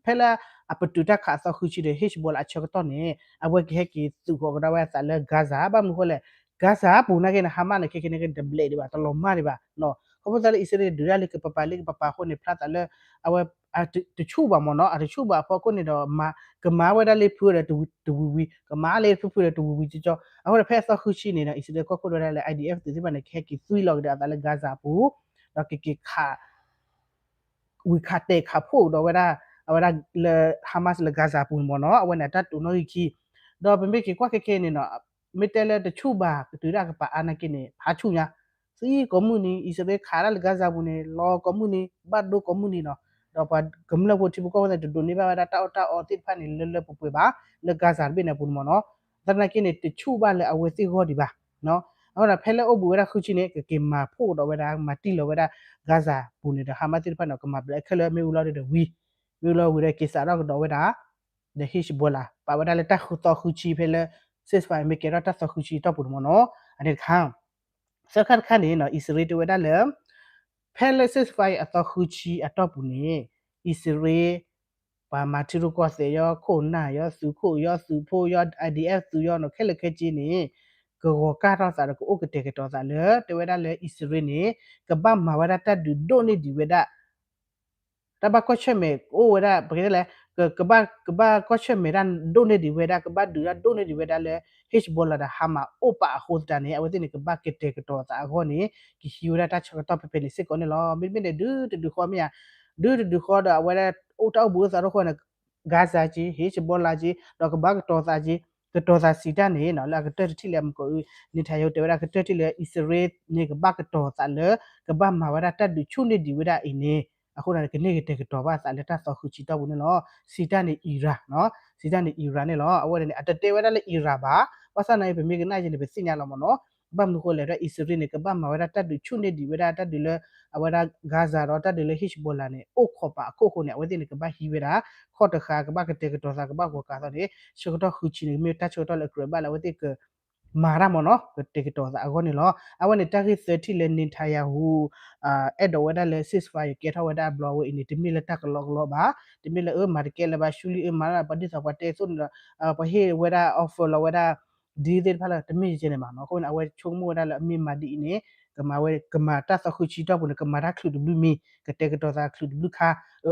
ဖဲလၢအပတုာ်တၢ်ခးအသီဃုဆံဒီး Hezbollah အဆၢကတီၢ်န့ၣ် အဝဲကဟဲက့ၤသုးဃီၤကဒါဝဲအသးလၢ Gaza ဘၣ်မနုၤဃိလဲၣ် Gaza ပူၤနာ်က့န့ၣ် Hamas န့ၣ် ခဲကဲန့ၣ်ကတဘျဲးဒံးဘၣ် တလီၤမၢ်ဒံးဘၣ်, ခီဖျိသးလၢအံၣ်စရ့လးဒုးဒၣ်လၢကပၤပၤလၢကပၤပၤအဃိန့ၣ် ဖျါသးလၢ အဝဲ တဆူၣ်ဘၣ်မ့ၢ်နီၤ, အတဆူၣ်ဘၣ်အဖီခိၣ်န့ၣ်ဒီး ကမၤဝဲဒၣ်လၢဖုဒီးတဝံၤဝံၤ, ကမၤလၢဖုဖုဒီးတဝံၤဝံၤကၠီကၠီ, အဃိဒီးဖဲအသီဃုဆံန့ၣ်ဒီး အံၣ်စရ့လးကီၢ်ခိၣ်ဒၣ်ဝဲဒၣ်လၢ I D F သုးသ့ၣ်တဖၣ်န့ၣ် ကဟဲက့ၤသွံလီၤကဒီးအသးလၢ Gaza ပူၤ, ဒီးကက့ၤခး ဝံၤခးတဲာ်ခးဖှိၣ်ကဒီးဝဲဒၣ် အဝဲဒၣ်လၢ Hamas လၢ Gaza ပူၤန့ၣ်မ့ၢ်နီၤ, အဝဲန့ၣ်အတၢ်တိာ်နီၣ်ဂံၢ်ခံ, ဒီးပမ့ၢ်က့ၤကွၢ်ခဲခဲအံၤန့ၣ်နီၤ, မ့ၢ်တဲလၢတဆူၣ်ဘၣ် ကတုၤဒၣ်ကပၤအါနာ်က့န့ၣ် ဖးဆူၣ်ညါ, သံကိးမုၢ်နံၤ အံၣ်စရ့လးခးဒၣ်လၢ Gaza ပူၤန့ၣ် လီၤကိးမုၢ်နံၤ ဘၣ်ဒိကိးမုၢ်နံၤနီၤ, ဒီးပှၤကမျၢၢ်ဖိထံဖိကီၢ်ဖိသ့ၣ်တဒိးန့ၢ်ဘၣ်ဝဲဒၣ်တၢ်အီၣ်တၢ်အီသ့ၣ်တဖၣ်န့ၣ် လၢလၢပှဲၤပှဲၤဘၣ် လၢ Gaza တဘ့ၣ်န့ၣ်အပူၤန့ၣ်မ့ၢ်နီၤ, သနာ်က့န့ၣ် တဆူၣ်ဘၣ်လၢအဝဲသ့ၣ်ဂီၢ်ဒံးဘၣ် အဃိဒီးဖဲလၢအိၣ်ဘှံးဝဲဒၣ်ဃုဆံန့ၣ် ကက့ၤမၤဖှိၣ်ကဒီးဝဲဒၣ် မၤတံၢ်လီၤဝဲဒၣ် Gaza ပူၤန့ၣ်ဒီး Hamas သ့ၣ်တဖၣ်န့ၣ် ကမၤဘျဲးခဲလၢာ် မ့ၢ်ဝံၤလီၤဒီးဝံၤ, မ့ၢ်ဝံၤလီၤဝံၤဒီးက့ၤစးထီၣ်ကဒီးဝဲဒၣ် ဒီး Hezbollah ပာ်ဝဲဒၣ်လၢတၢ်ဃုသီဃုဆံဖဲလၢ ceasefire မ့ၢ်ကဲထီၣ်တၢ်သီဃုဆံအတီၢ်ပူၤန့ၣ်မ့ၢ်နီၤ, အန့ၣ်တခါ သၢခါတခါန့ၣ်နီၤ အံၣ်စရ့လးတဲဝဲဒၣ်လၢ ဖဲလၢ ceasefire အသီဃုဆံအတီၢ်ပူၤန့ၣ် အံၣ်စရ့လး ပှၤမၤထံရူၢ်ကီၢ်သဲးယီၤ ခိၣ်နၢ်ယီၤ သုးခိၣ်ယီၤ သုးဖိယီၤ I D F သုးယီၤနီၤ ခဲလၢာ်ခဲဆ့န့ၣ် ကဂီၤကၢ်ထီၣ်သးဒီးကအိၣ်ကတဲာ်ကတီၤသးလၢ တဲဝဲဒၣ်လၢအံၣ်စရ့လးန့ၣ် ကဘၣ်မၤဝဲဒၣ်တၢ်ဒုးဒိၣ်န့ၢ်ဒံးဝဲဒၣ် တၢ်ဘၣ်ကွၢ်ဆၢၣ်မဲာ်အိၣ်ဝဲဒၣ် ပကတဲလဲၣ် ကဘၣ်ကွၢ်ဆၢၣ်မဲာ်တၢ်ဒိၣ်န့ၢ်ဒံးဝဲဒၣ် ကဘၣ်ဒုးတၢ်ဒိၣ်န့ၢ်ဒံးဝဲဒၣ်လၢ Hezbollah ဒီး Hamas အိၣ်ပာ်အဃိသတးန့ၣ် အဝဲသ့ၣ်န့ၣ် ကဘၣ်ကတဲာ်ကတီၤသးအဂီၢ်န့ၣ် ကဟံးဝဲဒၣ်တၢ်ဆၢကတီၢ်ဖဲဖဲန့ၣ်စ့ၢ်ကီးန့ၣ်လီၤ. မ့တမ့ၢ်န့ၣ် ဒုးတဒုးဃီမ့ၢ်ဧါ, ဒုးတဒုးဃီဒီးအဝဲဒၣ်အိၣ်တၢ်အိၣ်ဘှံးအိၣ်သါတခီန့ၣ် Gaza က့ Hezbollah က့ ဒီးကဘၣ်ကတီၤသးက့ ကတီၤသးစံးတၢ်န့ၣ်နီၤ လၢအကတၢၢ်တထံၣ်လၢမကီးအု Netanyahu တဲဝဲဒၣ်ကတၢၢ်ထံၣ်လၢအံၣ်စရ့လးန့ၣ် ကဘၣ်ကတီၤသးလၢ ကဘၣ်မၤဝဲဒၣ်တၢ်ဒုးဆူၣ်န့ၢ်ဒံးဝဲဒၣ်အံၤန့ၣ် အဃိန့ၣ် ကန့ၢ်ကတဲာ်ကတီၤဘၣ်သးလၢတၢ်သီဃုဆံတီၢ်ပူၤန့ၣ်လီၤ. စံးတၢ်န့ၣ် Iran နီၤ စံးတၢ်န့ၣ် Iran န့ၣ်လီၤ. အဝဲန့ၣ် အတတဲဝဲဒၣ်လၢ Iran ဘၣ်, ဘၣ်ဆၣ်သနာ်က့ ပမ့ၢ်ကနၣ်ယဲန့ၣ် ပသ့ၣ်ညါလီၤမ့ၢ်နီၤ. ဘၣ်မနုၤဃိလဲၣ် အံၣ်စရ့လးန့ၣ် ကဘၣ်မၤဝဲဒၣ်တၢ်ဒုးဆူၣ်န့ၢ်ဒံးဝဲဒၣ်တၢ်ဒုးလၢ အဝဲဒၣ် Gaza ဒီးတၢ်ဒုးလၢ Hezbollah န့ၣ် အိၣ်ခိးပာ်အခိၣ်အဃိန့ၣ် အဝဲသ့ၣ်န့ၣ် ကဘၣ်ဟံးဝဲဒၣ် ခီၣ်တဃာ် ကဘၣ်ကတဲာ်ကတီၤသး ကဘၣ်ဂီၤကးသီန့ၣ် ဆၢကတီၢ်ဃုဆံန့ၣ် မ့ၢ်တၢ်ဆၢကတီၢ်လၢအကြၢးဘၣ်လၢအဝဲသ့ၣ်က မၤတၢ်မ့ၢ်နီၤ ကတဲာ်ကတီၤသးအဂီၢ်န့ၣ်လီၤ. အဝဲန့ၣ်တၢ်ဂ့ၢ်သၢထံၣ်လၢ Netanyahu အဲၣ်ဒိးဝဲဒၣ်လၢ ceasefire ကဲထီၣ်ဝဲဒၣ်အဘျီဝဲအံၤန့ၣ် တမ့ၢ်လၢတၢ်ကလီကလီဘၣ်, တမ့ၢ်လၢအမၤတကဲလၢၤဘၣ် ဆူလံအမၤလၢပှၤဒ်သိးပှၤတဲသိးန့ၣ်ဒီး ပှၤဟ့ၣ်ဝဲဒၣ် offer လီၤဝဲဒၣ် deal သ့ၣ်တဖၣ်လၢ တမ့ၢ်ယဲန့ၣ်ဘၣ်နီၤ. အဃိန့ၣ် အဝဲဆိကမိၣ်ဝဲဒၣ်လၢအမ့ၢ်မၤဒ်အံၤန့ၣ် ကမၤဝဲ ကမၤတၢ်သီဃုဆံတီၢ်ပူၤန့ၣ် ကမၤတၢ်ချုးတဘျုးမံၤ ကတဲာ်ကတီၤသးချုးတဘျုးခါ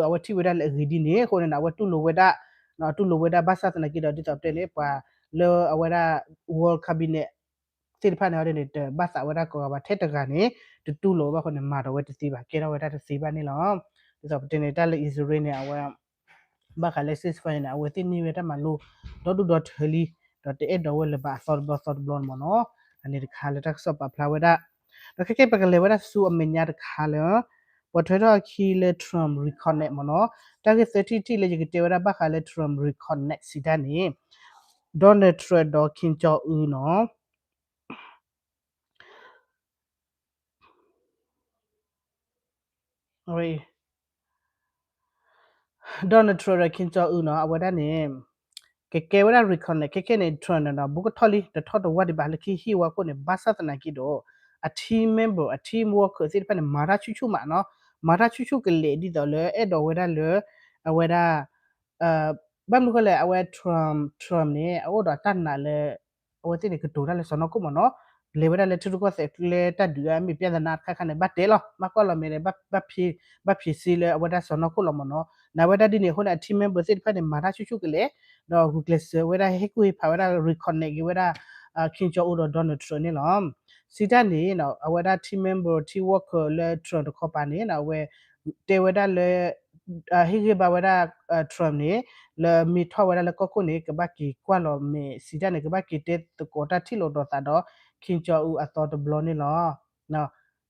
အဝဲထံၣ်ဝဲဒၣ်လၢအဂ့ၤဒ်န့ၣ် အဃိန့ၣ် အဝဲတူၢ်လိာ်ဝဲဒၣ် တူၢ်လိာ်ဝဲဒၣ်ဘၣ်ဆၣ်သနာ်က့ဒီး ဒ်သိးပတဲန့ၣ် ပှၤလၢအဝဲဒၣ် World Cabinet သ့ၣ်တဖၣ်န့ၣ် အဝဲန့ၣ် တဘၣ်သးဝဲဒၣ်ကိးဂၤဘၣ် ထဲတဂၤန့ၣ် တတူၢ်လိာ်ဘၣ်အဃိန့ၣ် မၤဒီးဝဲတသ့ဘၣ် ကဲထီၣ်ဝဲဒၣ်တသ့ဘၣ်န့ၣ်လီၤ. ဒ်သိးပတဲန့ၣ် တၢ်လၢအံၣ်စရ့လးန့ၣ် အဝဲ ဘၣ်ဃးလၢ ceasefire န့ၣ် အဝဲသ့ၣ်န့ၢ်ဝဲတၢ်မၤလိ ဒီဒူၣ်ဒီထၢလံ ဒီးတအဲၣ်ဒိးဝဲလၢၤဘၣ်အသီတဘျီသီတဘျီန့ၣ်မ့ၢ်နီၤ. အန့ၣ်တခါလၢတၢ်ကစီၣ်ပာ်ဖျါဝဲဒၣ် ဒီးခဲကဲပကလဲၤဝဲဒၣ်ဆူအမဲာ်ညါတခါလၢ ပိာ်ထွဲထီၣ်အခံလၢ Trump reconnect မ့ၢ်နီၤ. တၢ်ဂ့ၢ်သၢထံၣ်တထံၣ်လၢယကတဲဝဲဒၣ်ဘၣ်ဃးလၢ Trump reconnect စံးတၢ်န့ၣ် Donald Trump ဒီး Kim Jong Un နီၤ Donald Trump ဒီး Kim Jong Un နီၤ အဝဲဒၣ်န့ၣ် ကကဲဝဲဒၣ် reconnect ခဲကဲန့ၣ် Trump န့ၣ်ဒီး ဘူးကထီၣ်လံ တထီၣ်တဝၢ်ဒံးဘၣ်လၢခံဟံၣ်ဝါခိၣ်န့ၣ် ဘၣ်ဆၣ်သနာ်က့ဒီး အ team member အ team worker သ့ၣ်တဖၣ်န့ၣ် မၤတၢ်ဆူၣ်ဆူၣ်မးနီၤ မၤတၢ်ဆူၣ်ဆူၣ်ကလဲာ်ဒ်သိးလၢအဲၣ်ဒိးဝဲဒၣ်လၢ အဝဲဒၣ် ဘၣ်မနုၤဃိလဲၣ် အဝဲ Trump Trump န့ၣ် အအိၣ်ဒီးတၢ်နာ်လၢ အဝဲသ့ၣ်န့ၣ်ကတိၤတၢ်လၢစီၢ်နီၤခိၣ်မ့ၢ်နီၤ, လဲၤဝဲဒၣ်လၢထံရူၢ်ကီၢ်သဲးကျဲတၢ်ဒုးအမ့ၢ်ပြဿနာတခါခါန့ၣ် ဘၣ်တဲလီၤ ဘၣ်ကွၢ်လီၤမဲာ်န့ၣ် ဘၣ်ဖံးစ့လၢအဝဲဒၣ်စီၢ်နီၤခိၣ်လီၤမ့ၢ်နီၤ, နာ်ဝဲဒၣ်ဒ်န့ၣ်အဃိန့ၣ် အ team member သ့ၣ်တဖၣ်န့ၣ် မၤတၢ်ဆူၣ်ဆူၣ်ကလဲာ် ဒီးဂုာ်ကျဲးစၢးဝဲဒၣ်ဟ့ၣ်ကူၣ်ဟ့ၣ်ဖးဝဲဒၣ် reconnect က့ၤဝဲဒၣ် Kim Jong Un ဒီး Donald Trump န့ၣ်လီၤ. စံးတၢ်န့ၣ် အဝဲဒၣ် team member team worker လၢ Trump တခီပၤန့ၣ် အဝဲ တဲဝဲဒၣ်လၢ ဟ့ၣ်ဂံၢ်ဘါဝဲဒၣ် Trump န့ၣ် လၢမ့ၢ်ထီၣ်ဝဲဒၣ်လၢကီၢ်ခိၣ်န့ၣ် ကဘၣ်က့ၤကွၢ်လီၤမဲာ် စံးတၢ်န့ၣ် ကဘၣ်က့ၤတဲသကိးတၢ်ထံၣ်လိာ်ဒီးသးဒီး Kim Jong Un အသီတဘျီန့ၣ်လီၤ.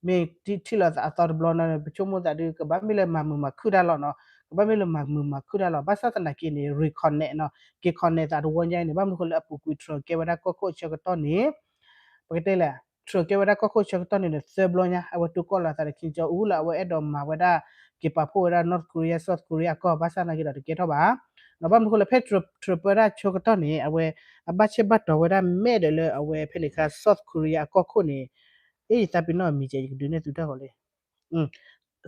မ့ၢ်ထံၣ်လိာ်သးအသီတဘျီန့ၣ် ပဆိကမိၣ်သးဒုး ကဘၣ်မ့ၢ်လၢမၤမုာ်မၤခုၣ်တၢ်လီၤနီၤ, ကဘၣ်မ့ၢ်လၢမၤမုာ်မၤခုၣ်တၢ်လီၤ. ဘၣ်ဆၣ်သနာ်က့န့ၣ် reconnect နီၤ, က့ၤ connect သးတဝီညါအံၤန့ၣ် ဘၣ်မနုၤဃိလၢအပူၤကွံာ် Trump ကဲဝဲဒၣ်ကီၢ်ခိၣ်အဆၢကတီၢ်န့ၣ် ပကတဲလဲၣ် Trump ကဲဝဲဒၣ်ကီၢ်ခိၣ်ဆၢကတီၢ်န့ၣ် သၢဘျီညါ အဝဲတိၢ်ကီၢ်လီၤသးဒီး Kim Jong Un လၢအဝဲအဲၣ်ဒိးမၤဝဲဒၣ် က့ၤပာ်ဖှိၣ်ဝဲဒၣ် North Korea South Korea အကီၢ် ဘၣ်ဆၣ်သနာ်က့ဒီးတကဲထီၣ်ဘၣ်. ဘၣ်မနုၤဃိလၢဖဲ Trump ပၢတၢ်ဆၢကတီၢ်န့ၣ် အဝဲ အဘၣ်ဆၢဘၣ်တီၤဝဲဒၣ်မဲာ်ဒီးလၢအဝဲဖဲန့ၣ်အခါ South Korea အကီၢ်ခိၣ်န့ၣ် အ့ ယသးပ့ၤနီၣ်မံၤကဲ ယကဒုးနဲၣ်သုတၢ်ဂီၤလံ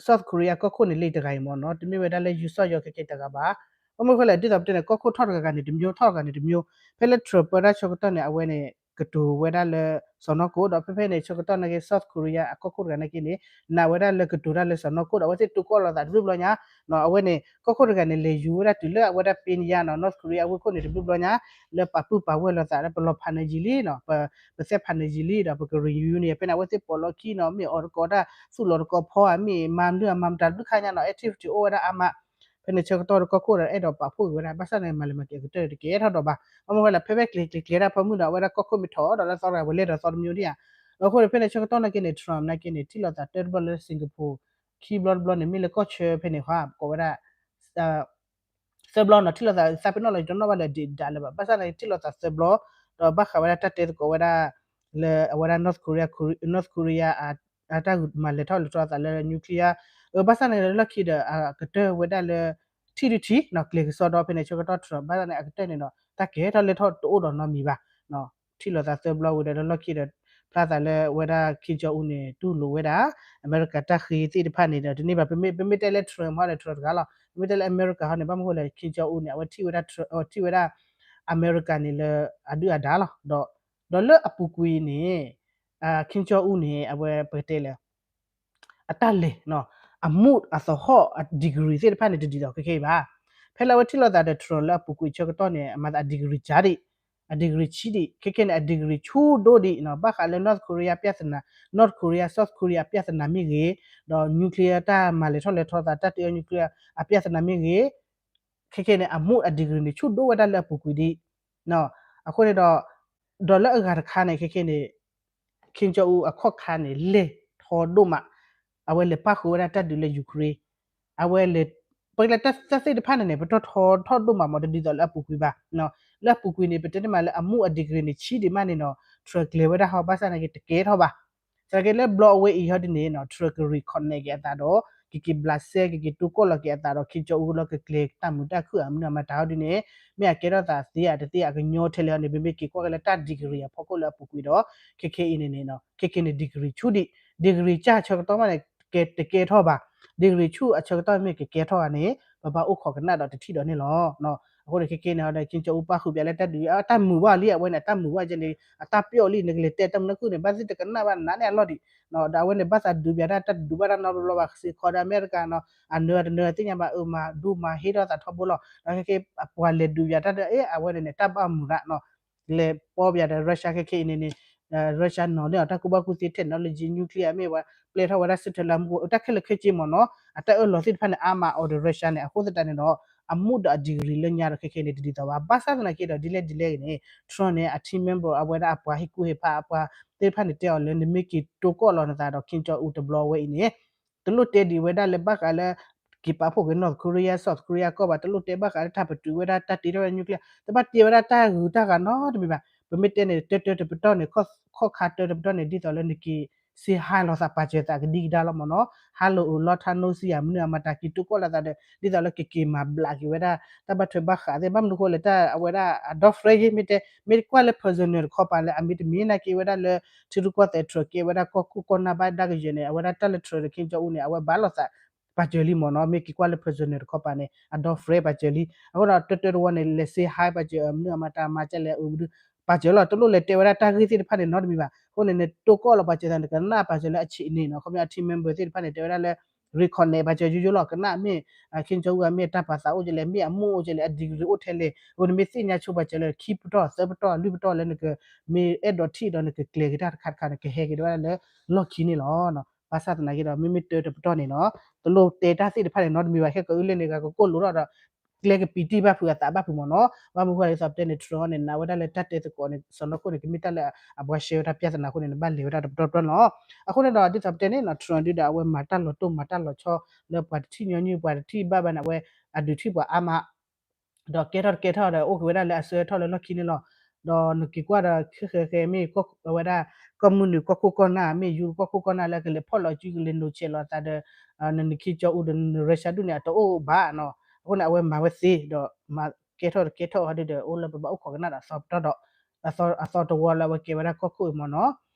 South Korea အကီၢ်ခိၣ်န့ၣ် လၢတဂၤအံၤမ့ၢ်နီၤ တမ့ၢ်ဝဲဒၣ်လၢယူးစီၣ်ယီၤခဲကဲတဂၤဘၣ်. ဘၣ်မနုၤဃိလဲၣ် ဒ်သိးပတဲန့ၣ် ကီၢ်ခိၣ်ထီၣ်တဂၤဂၤန့ၣ်တမျိုး ထီၣ်တဂၤန့ၣ်တမျိုး, ဖဲလၢ Trump ပၢတၢ်ဆၢကတီၢ်န့ၣ် အဝဲန့ၣ် ကတိၤဝဲဒၣ်လၢ စီၢ်နီၤခိၣ် ဒီးဖဲဖဲန့ၣ် ဆၢကတီၢ်နာ်က့ South Korea အကီၢ်ခိၣ်တဂၤနာ်က့န့ၣ် နာ်ဝဲဒၣ်လၢကတိၤတၢ်လၢစီၢ်နီၤခိၣ်ဒီး အဝဲသ့ၣ်တိၢ်ကီၢ်လီၤသးတဘျုးဘျီညါ အဝဲန့ၣ် ကီၢ်ခိၣ်တဂၤန့ၣ် လဲၤယူၤဝဲဒၣ်တုၤလၢအဝဲဒၣ်ပ့ညါနီၤ North Korea အဝ့ၢ်ခိၣ်န့ၣ်တဘျုးဘျီညါ လၢပာ်ပုၢ်ပာ်ဝဲၢ်လိာ်သးလၢ ပလီၤဖးနယံာ်လံနီၤ, ပသဲဖးနယံာ်လံဒီး ပက reunion ဖဲန့ၣ် အဝဲသ့ၣ်ပိာ်လီၤခံနီၤ မ့ၢ်အီၣ်တကိးတၢ် သူၣ်လီၤတကိးဖီဧါ မ့ၢ်မၤမနုၤမၤမတၤတဘျုးခါညါနီၤ activity အိၣ်ဝဲဒၣ်အါမး. ဖဲန့ၣ်ဆၢကတီၢ်ဒီးကီၢ်ခိၣ်ဒီးအဲၣ်ဒိးပာ်ဖှိၣ်က့ၤဝဲဒၣ် ဘၣ်ဆၣ်န့ၣ် မၤလဲၤမၤက့ၤအကတၢၢ်တကဲထီၣ်ဒီးဘၣ်. ဘၣ်မနုၤဃိလဲၣ် ဖဲဖဲကျဲၤကျဲၤကျဲၤတၢ်ဖီမုၢ်ဒီး အဝဲဒၣ်ကီၢ်ခိၣ်မ့ၢ်ထီၣ်ဒီးလၢသီတဂၤဝဲလဲၤဒီးသီတမျိုးဒံးဧါ. အဃိန့ၣ် ဖဲန့ၣ်ဆၢကတီၢ်နာ်က့န့ၣ် Trump နာ်က့န့ၣ် ထံၣ်လိာ်သးတၢတဘျီလၢ Singapore ခံဘျီတဘျီန့ၣ် မ့ၢ်လၢကီၢ်ဆၢဖဲန့ၣ်ဃီ ကိးဝဲဒၣ် သၢဘျီနီၤ ထံၣ်လိာ်သး သးပ့ၤနီၣ်လီၤ ယတနီၣ်ဘၣ်လၢဒံးဒၣ်လၢၤဘၣ် ဘၣ်ဆၣ်န့ၣ် ထံၣ်လိာ်သးသၢဘျီ ဒီးဘၣ်ဃးဝဲဒၣ်တၢ်တဲသကိးဝဲဒၣ် လၢအဝဲဒၣ် North Korea North Korea အတၢ်မၤလဲၤထီၣ်လဲၤထီသးလၢ nuclear အဘၣ်ဆၣ်န့ၣ်လၢလီၢ်ခံဒီး အကတၢၢ်ဝဲဒၣ်လၢ ထံၣ်ဒုထံၣ်နီၤ ကျဲၤကစီဒီဖဲန့ၣ် ဆၢကတီၢ် Trump ဘၣ်ဆၣ်န့ၣ် အကတၢၢ်န့ၣ်ဒီး တၢ်ကဲထီၣ်လဲၤထီၣ်တအိၣ်ဒီးနီတမံၤဘၣ် ထံၣ်လိာ်သးသၢဘျီဝံၤဒီးလၢလီၢ်ခံဒီး ဖျါသးလၢဝဲဒၣ် Kim Jong Un န့ၣ် တူၢ်လိာ်ဝဲဒၣ် အမဲရကၤတၢ်ဃ့သ့ၣ်တဖၣ်န့ၣ်ဒီး တန့ၢ်ဘၣ် ပမ့ၢ်တဲလၢ Trump ဟီန့ၣ် Trump တဂၤလီၤ ပမ့ၢ်တဲလၢအမဲရကၤဟီန့ၣ် ဘၣ်မနုၤဃိလဲၣ် Kim Jong Un န့ၣ် အဝဲထံၣ်ဝဲဒၣ် ထံၣ်ဝဲဒၣ် အမဲရကၤန့ၣ်လၢ အဒုၣ်အဒါလီၤ ဒီးလၢအပူၤကွံာ်န့ၣ် Kim Jong Un န့ၣ် အဝဲပကတဲလဲၣ် အတၢ်လဲၤ အမူးအသဟီၣ်အ degree သ့ၣ်တဖၣ်န့ၣ် တဒ်သိးခဲကဲအံၤဘၣ်. ဖဲလၢအဝဲထံၣ်လိာ်သးဒီး Trump လၢအပူၤကွံာ်ဆၢကတီၢ်န့ၣ် အမၤသးအ degree ကၢ်ဒံး အ degree ဆံးဒံး ခဲကဲန့ၣ် အ degree ဆူၣ်ဒိၣ်ဒံး ဘၣ်ဃးလၢ North Korea ပြဿနာ North Korea South Korea အပြဿနာမ့ၢ်ဂ့ၤ ဒီး nuclear တၢ်မၤလဲၤထီၣ်လဲၤထီသး တၢ်တအၢ nuclear အပြဿနာမ့ၢ်ဂ့ၤ ခဲကဲန့ၣ် အမူးအ degree န့ၣ် ဆူၣ်ဒိၣ်ဝဲဒၣ်လၢအပူၤကွံာ်ဒံး အဃိန့ၣ်ဒီး ဒီးလၢအဂၤတခါန့ၣ် ခဲကဲန့ၣ် Kim Jong Un အခီၣ်ခါန့ၣ် လဲၢ်ထီဒိၣ်မး အဝဲလဲၤပၣ်ဃုာ်ဝဲဒၣ်တၢ်ဒုးလၢ Ukraine အဝဲလဲၤ ပကလဲၤတၢ်သ့ၣ်တဖၣ်န့ၣ်န့ၣ် ပတီၢ်ထီထီၣ်ဒိၣ်မးမ့ၢ်တဒ်သိးလၢအပူၤကွံာ်ဘၣ်. လၢအပူၤကွံာ်န့ၣ် ပတဲန့ၢ်မးလၢအမူးအ degree န့ၣ် ဆံးဒံးမးန့ၣ်နီၤ Trump ကျဲၤဝဲဒၣ်ဟီ ဘၣ်ဆၣ်သနာ်က့တကဲထီၣ်ဘၣ်. သနာ်က့လၢဘျီအဝဲအံၤဟီဒ်န့ၣ် Trump က reconnect က့ၤအသးဒီး ကက့ၤဘျးစဲ ကက့ၤတိၢ်ကီၢ်လီၤက့ၤအသးဒီး Kim Jong Un လၢကကျဲၤတၢ်မုာ်တၢ်ခုၣ်အမနုၤအမတၤဟီဒ်န့ၣ် မ့ၢ်အကဲထီၣ်သးသ့အတသ့အကညီထဲလဲၣ်ဟီန့ၣ် ပမ့ၢ်က့ၤကွၢ်က့ၤလၢတၢ် degree အဖီခိၣ်လၢအပူၤကွံာ်ဒီး ခဲကဲအံၤန့ၣ်န့ၣ် ခဲကဲန့ၣ် degree ဆူၣ်ဒံး degree ကၢ်ဆၢကတီၢ်မးန့ၣ် တကဲထီၣ်ဘၣ် degree ဆူၣ်အဆၢကတီၢ်မ့ၢ်ကကဲထီၣ်ဘၣ်န့ၣ် ပဘၣ်အိၣ်ခိးကနၣ်ဒီးတထံၣ်ဒီးန့ၣ်လီၤ. အဃိန့ၣ် ခဲကဲန့ၣ် Kim Jong Un ပၣ်ဃုာ်ပၠးလၢတၢ်ဒုး တၢ်မုာ်ဘၣ်လံ အဝဲန့ၣ် တၢ်မုာ်ဘၣ်ကဲန့ၣ် အတၢ်ပျီၣ်လံ နကလဲၤတဲတၢ်မနုၤခုၣ်န့ၣ် ဘၣ်သ့ၣ်တကနၣ်ဘၣ်နၤန့ၣ်အလီၢ်ဒံး ဒီးအဝဲန့ၣ်ဘၣ်သးဒုးပၠးတၢ် တၢ်ဒုးဘၣ်တၢ်နီတဘျီဘၣ် စ့ၢ်ကီးဒီးအမဲရကၤနီၤ အနၢၤတနၢၤသ့ၣ်ညါဘၣ် အၢမၤဒိမၤဟ့ၣ်ထီၣ်သးထီဘိလီၤ ဒီးခဲကဲအပှၤလဲၤဒုးပၠးတၢ်ဒီး အ့ အဝဲန့ၣ်န့ၣ် တၢ်ဘၣ်မုာ်ရၣ်နီၤ လဲၤပီၢ်ပၠးဒီး Russia ခဲကဲအံၤန့ၣ်န့ၣ် Russia နီၤန့ၢ်အီၤတၢ်ကူၣ်ဘၣ်ကူၣ်သ့ technology nuclear မ့ၢ်ဝဲ ပျဲထီၣ်ဝဲဒၣ် satellite မူ တၢ်ခဲလၢာ်ခဲဆ့မ့ၢ်နီၤ အတၢ်အၢၣ်လီၤသ့ၣ်တဖၣ်န့ၣ် အါမးအီၤဒီး Russia န့ၣ် အဃိသတးန့ၣ်ဒီး အမူးဒီးအ degree လၢညါဒီးခဲကဲန့ၣ် တဒ်သိးဘၣ် ဘၣ်ဆၣ်သနာ်က့ဒီး ဒ်လဲၣ်ဒ်လဲၣ်ဂ့ၤန့ၣ် Trump န့ၣ် အ team member အဝဲဒၣ်အပှၤဟ့ၣ်ကူၣ်ဟ့ၣ်ဖးအပှၤသ့ၣ်တဖၣ်န့ၣ် တဲအီၤလၢ နမ့ၢ်က့ၤတိၢ်ကီၢ်လီၤနသးဒီး Kim Jong Un တဘျီဝဲအံၤန့ၣ် တလိၣ်တဲဒံးဝဲဒၣ်လၢဘၣ်ဃးလၢ က့ၤပာ်ဖှိၣ်က့ၤ North Korea South Korea ကီၢ်ဘၣ် တလိၣ်တဲဘၣ်ဃးလၢတၢ်ပတုာ်ဝဲဒၣ်တၢ်တ့ထီၣ်ဝဲဒၣ် nuclear တဘၣ်တဲဝဲဒၣ်တၢ်ဂုၤတၢ်ဂၤနီတမံၤဘၣ် ပမ့ၢ်တဲန့ၣ် တၢတၢတပတီၢ်န့ၣ် ခီၣ်ခါတၢတပတီၢ်န့ၣ် ဒ်သိးလၢနက့ၤ စ့ဟါလိာ်သးပာ်စၢၤသးကဒံကဒါလီၤမ့ၢ်နီၤ ဟါလီၤအိၣ်လီထါနိစံယၤမနုၤအမတၤက့ၤတိၢ်ကီၢ်လိာ်သးဒီး ဒ်သိးလၢကက့ၤမၤဘျးက့ၤဝဲဒၣ် တၢ်ဘၣ်ထွဲဘၣ်ဃးသ့ၣ် ဘၣ်မနုၤဃိလဲၣ် တၢ်အဝဲဒၣ်အဒီ friend ယ့ မ့ၢ်တဲ မ့ၢ်ကွၢ်လၢ personal တခီပၤလၢအမ့ၢ်တမ့ၢ်နာ်က့ဝဲဒၣ်လၢ ထံရူၢ်ကီၢ်သဲး Trump ကဲဝဲဒၣ်ကီၢ်ခိၣ်ကီၢ်နၢ်ဘၣ်ဒၣ်ကယဲၢ်န့ၣ် အဝဲဒၣ်တၢ်လၢ Trump ဒီး Kim Jong Un န့ၣ် အဝဲဘၣ်လိာ်သး ပာ်စၢၤလံမ့ၢ်နီၤ မ့ၢ်က့ၤကွၢ်လၢ personal တခီပၤန့ၣ် အဒီ friend ပာ်စၢၤလံ အဃိဒီးတၢတၢတဝီန့ၣ် လဲၤစ့ဟါပာ်စၢၤ မနုၤအမတၤမၤကလဲၣ် အၢဒု ပာ်စၢၤလီၤ တလိၣ်လဲၤတဲဝဲဒၣ်တၢ်ဂ့ၢ်သ့ၣ်တဖၣ်န့ၣ်နီတမံၤဘၣ်. အဃိန့ၣ် နတိၢ်ကီၢ်လီၤပာ်စၢၤသး နကနၣ်ပာ်စၢၤလၢအဆံးန့ၣ်နီၤ. ခီပညီအ team member သ့ၣ်တဖၣ်န့ၣ် တဲဝဲဒၣ်လၢ reconnect ပာ်စၢၤယိယိလီၤ ကနၣ်မ့ၢ် ခ့ကၠီအူဂၤမ့ၢ်တၢ်ပာ်သးအိၣ်ကလဲၣ် မ့ၢ်အမိၢ်အိၣ်ကလဲၣ် အ degree အိၣ်ထဲလဲၣ် အဃိန့ၣ်မ့ၢ်သ့ၣ်ညါဆိပာ်စၢၤလၢခံပတီၢ်သၢပတီၢ်လွံၢ်ပတီၢ်လၢနက မ့ၢ်အဲၣ်ဒိးထံၣ်ဒီးနကကျဲၤက့ၤတၢ်တခါတခါန့ၣ် ကဟဲက့ၤဒၣ်လၢလီၢ်ခံန့ၣ်လီၤ. ဘၣ်ဆၣ်သနာ်က့ဒီး မ့မ့ၢ်တၢတပတီၢ်န့ၣ်နီၤ တလိၣ်တဲတၢ်သ့ၣ်တဖၣ်န့ၣ်နီတမံၤဘၣ် ခဲကိးအံၤလၢန့ၣ် ကကိၢ်လိာ်ထီၣ်ဒီး ကျဲကပံာ်တံၢ်ဘၣ်ဖုးအသးဘၣ်ဖုးမ့ၢ်နီၤ. ဘၣ်မနုၤဃိလဲၣ် ဒ်သိးပတဲန့ၣ် Trump န့ၣ် နာ်ဝဲဒၣ်လၢတၢ်တဲသကိးန့ၣ် စီၤနီၢ်ခိၣ်န့ၣ် ကမ့ၢ်တၢ်လၢအဘှါရှဲဝဲဒၣ် ပြဿနာ အဃိန့ၣ် နဘၣ်လဲၤဝဲဒၣ်တပတီၢ်တပတီၢ်န့ၣ်လီၤ. အဃိန့ၣ်ဒီး ဒ်သိးပတဲန့ၣ်နီၤ Trump ဒုဒီး အဝဲမၤတၢ်လီၤတိၢ်မၤတၢ်လီၤဆီ လၢပှၤတထံၣ်ညီနုၢ် ပှၤတထံၣ်ဘၣ်ဘၣ်န့ၣ် အဝဲအဒုးထံၣ်ပှၤအါမး ဒီးကဲထီၣ်တကဲထီၣ်ဒီး အိၣ်က့ၤဝဲဒၣ်လၢအဆၢထီၣ်လၢလီၢ်ခံန့ၣ်လီၤ. ဒီးနက့ၤကွၢ်ဒီး ခဲဃဲဃဲမ့ၢ်ဝဲဒၣ် ကီၢ်မုၢ်နုာ်ကီၢ်ခိၣ်ကီၢ်နၢ် မ့ၢ်ယူကီၢ်ခိၣ်ကီၢ်နၢ်လၢကလဲၤဖီၣ်လီၤစု ကလဲၤနိးဆဲးလီၤသးဒီး နနခ့ကၠီအူဒီး နရၢရှါဒူၣ်န့ၣ် အတအိၣ်ဘၣ်နီၤ. အဃိန့ၣ် အဝဲမၤဝဲသ့ဒီး မၤကဲထီၣ်တကဲထီၣ်ဟီဒုဒီး အိၣ်လၢပဘၣ်အိၣ်ခိးကနၣ်ဒီးအသီပတီၢ်ဒီး အသီတဝီလၢအဝဲကဲဝဲဒၣ်ကီၢ်ခိၣ်အံၤမ့ၢ်နီၤ.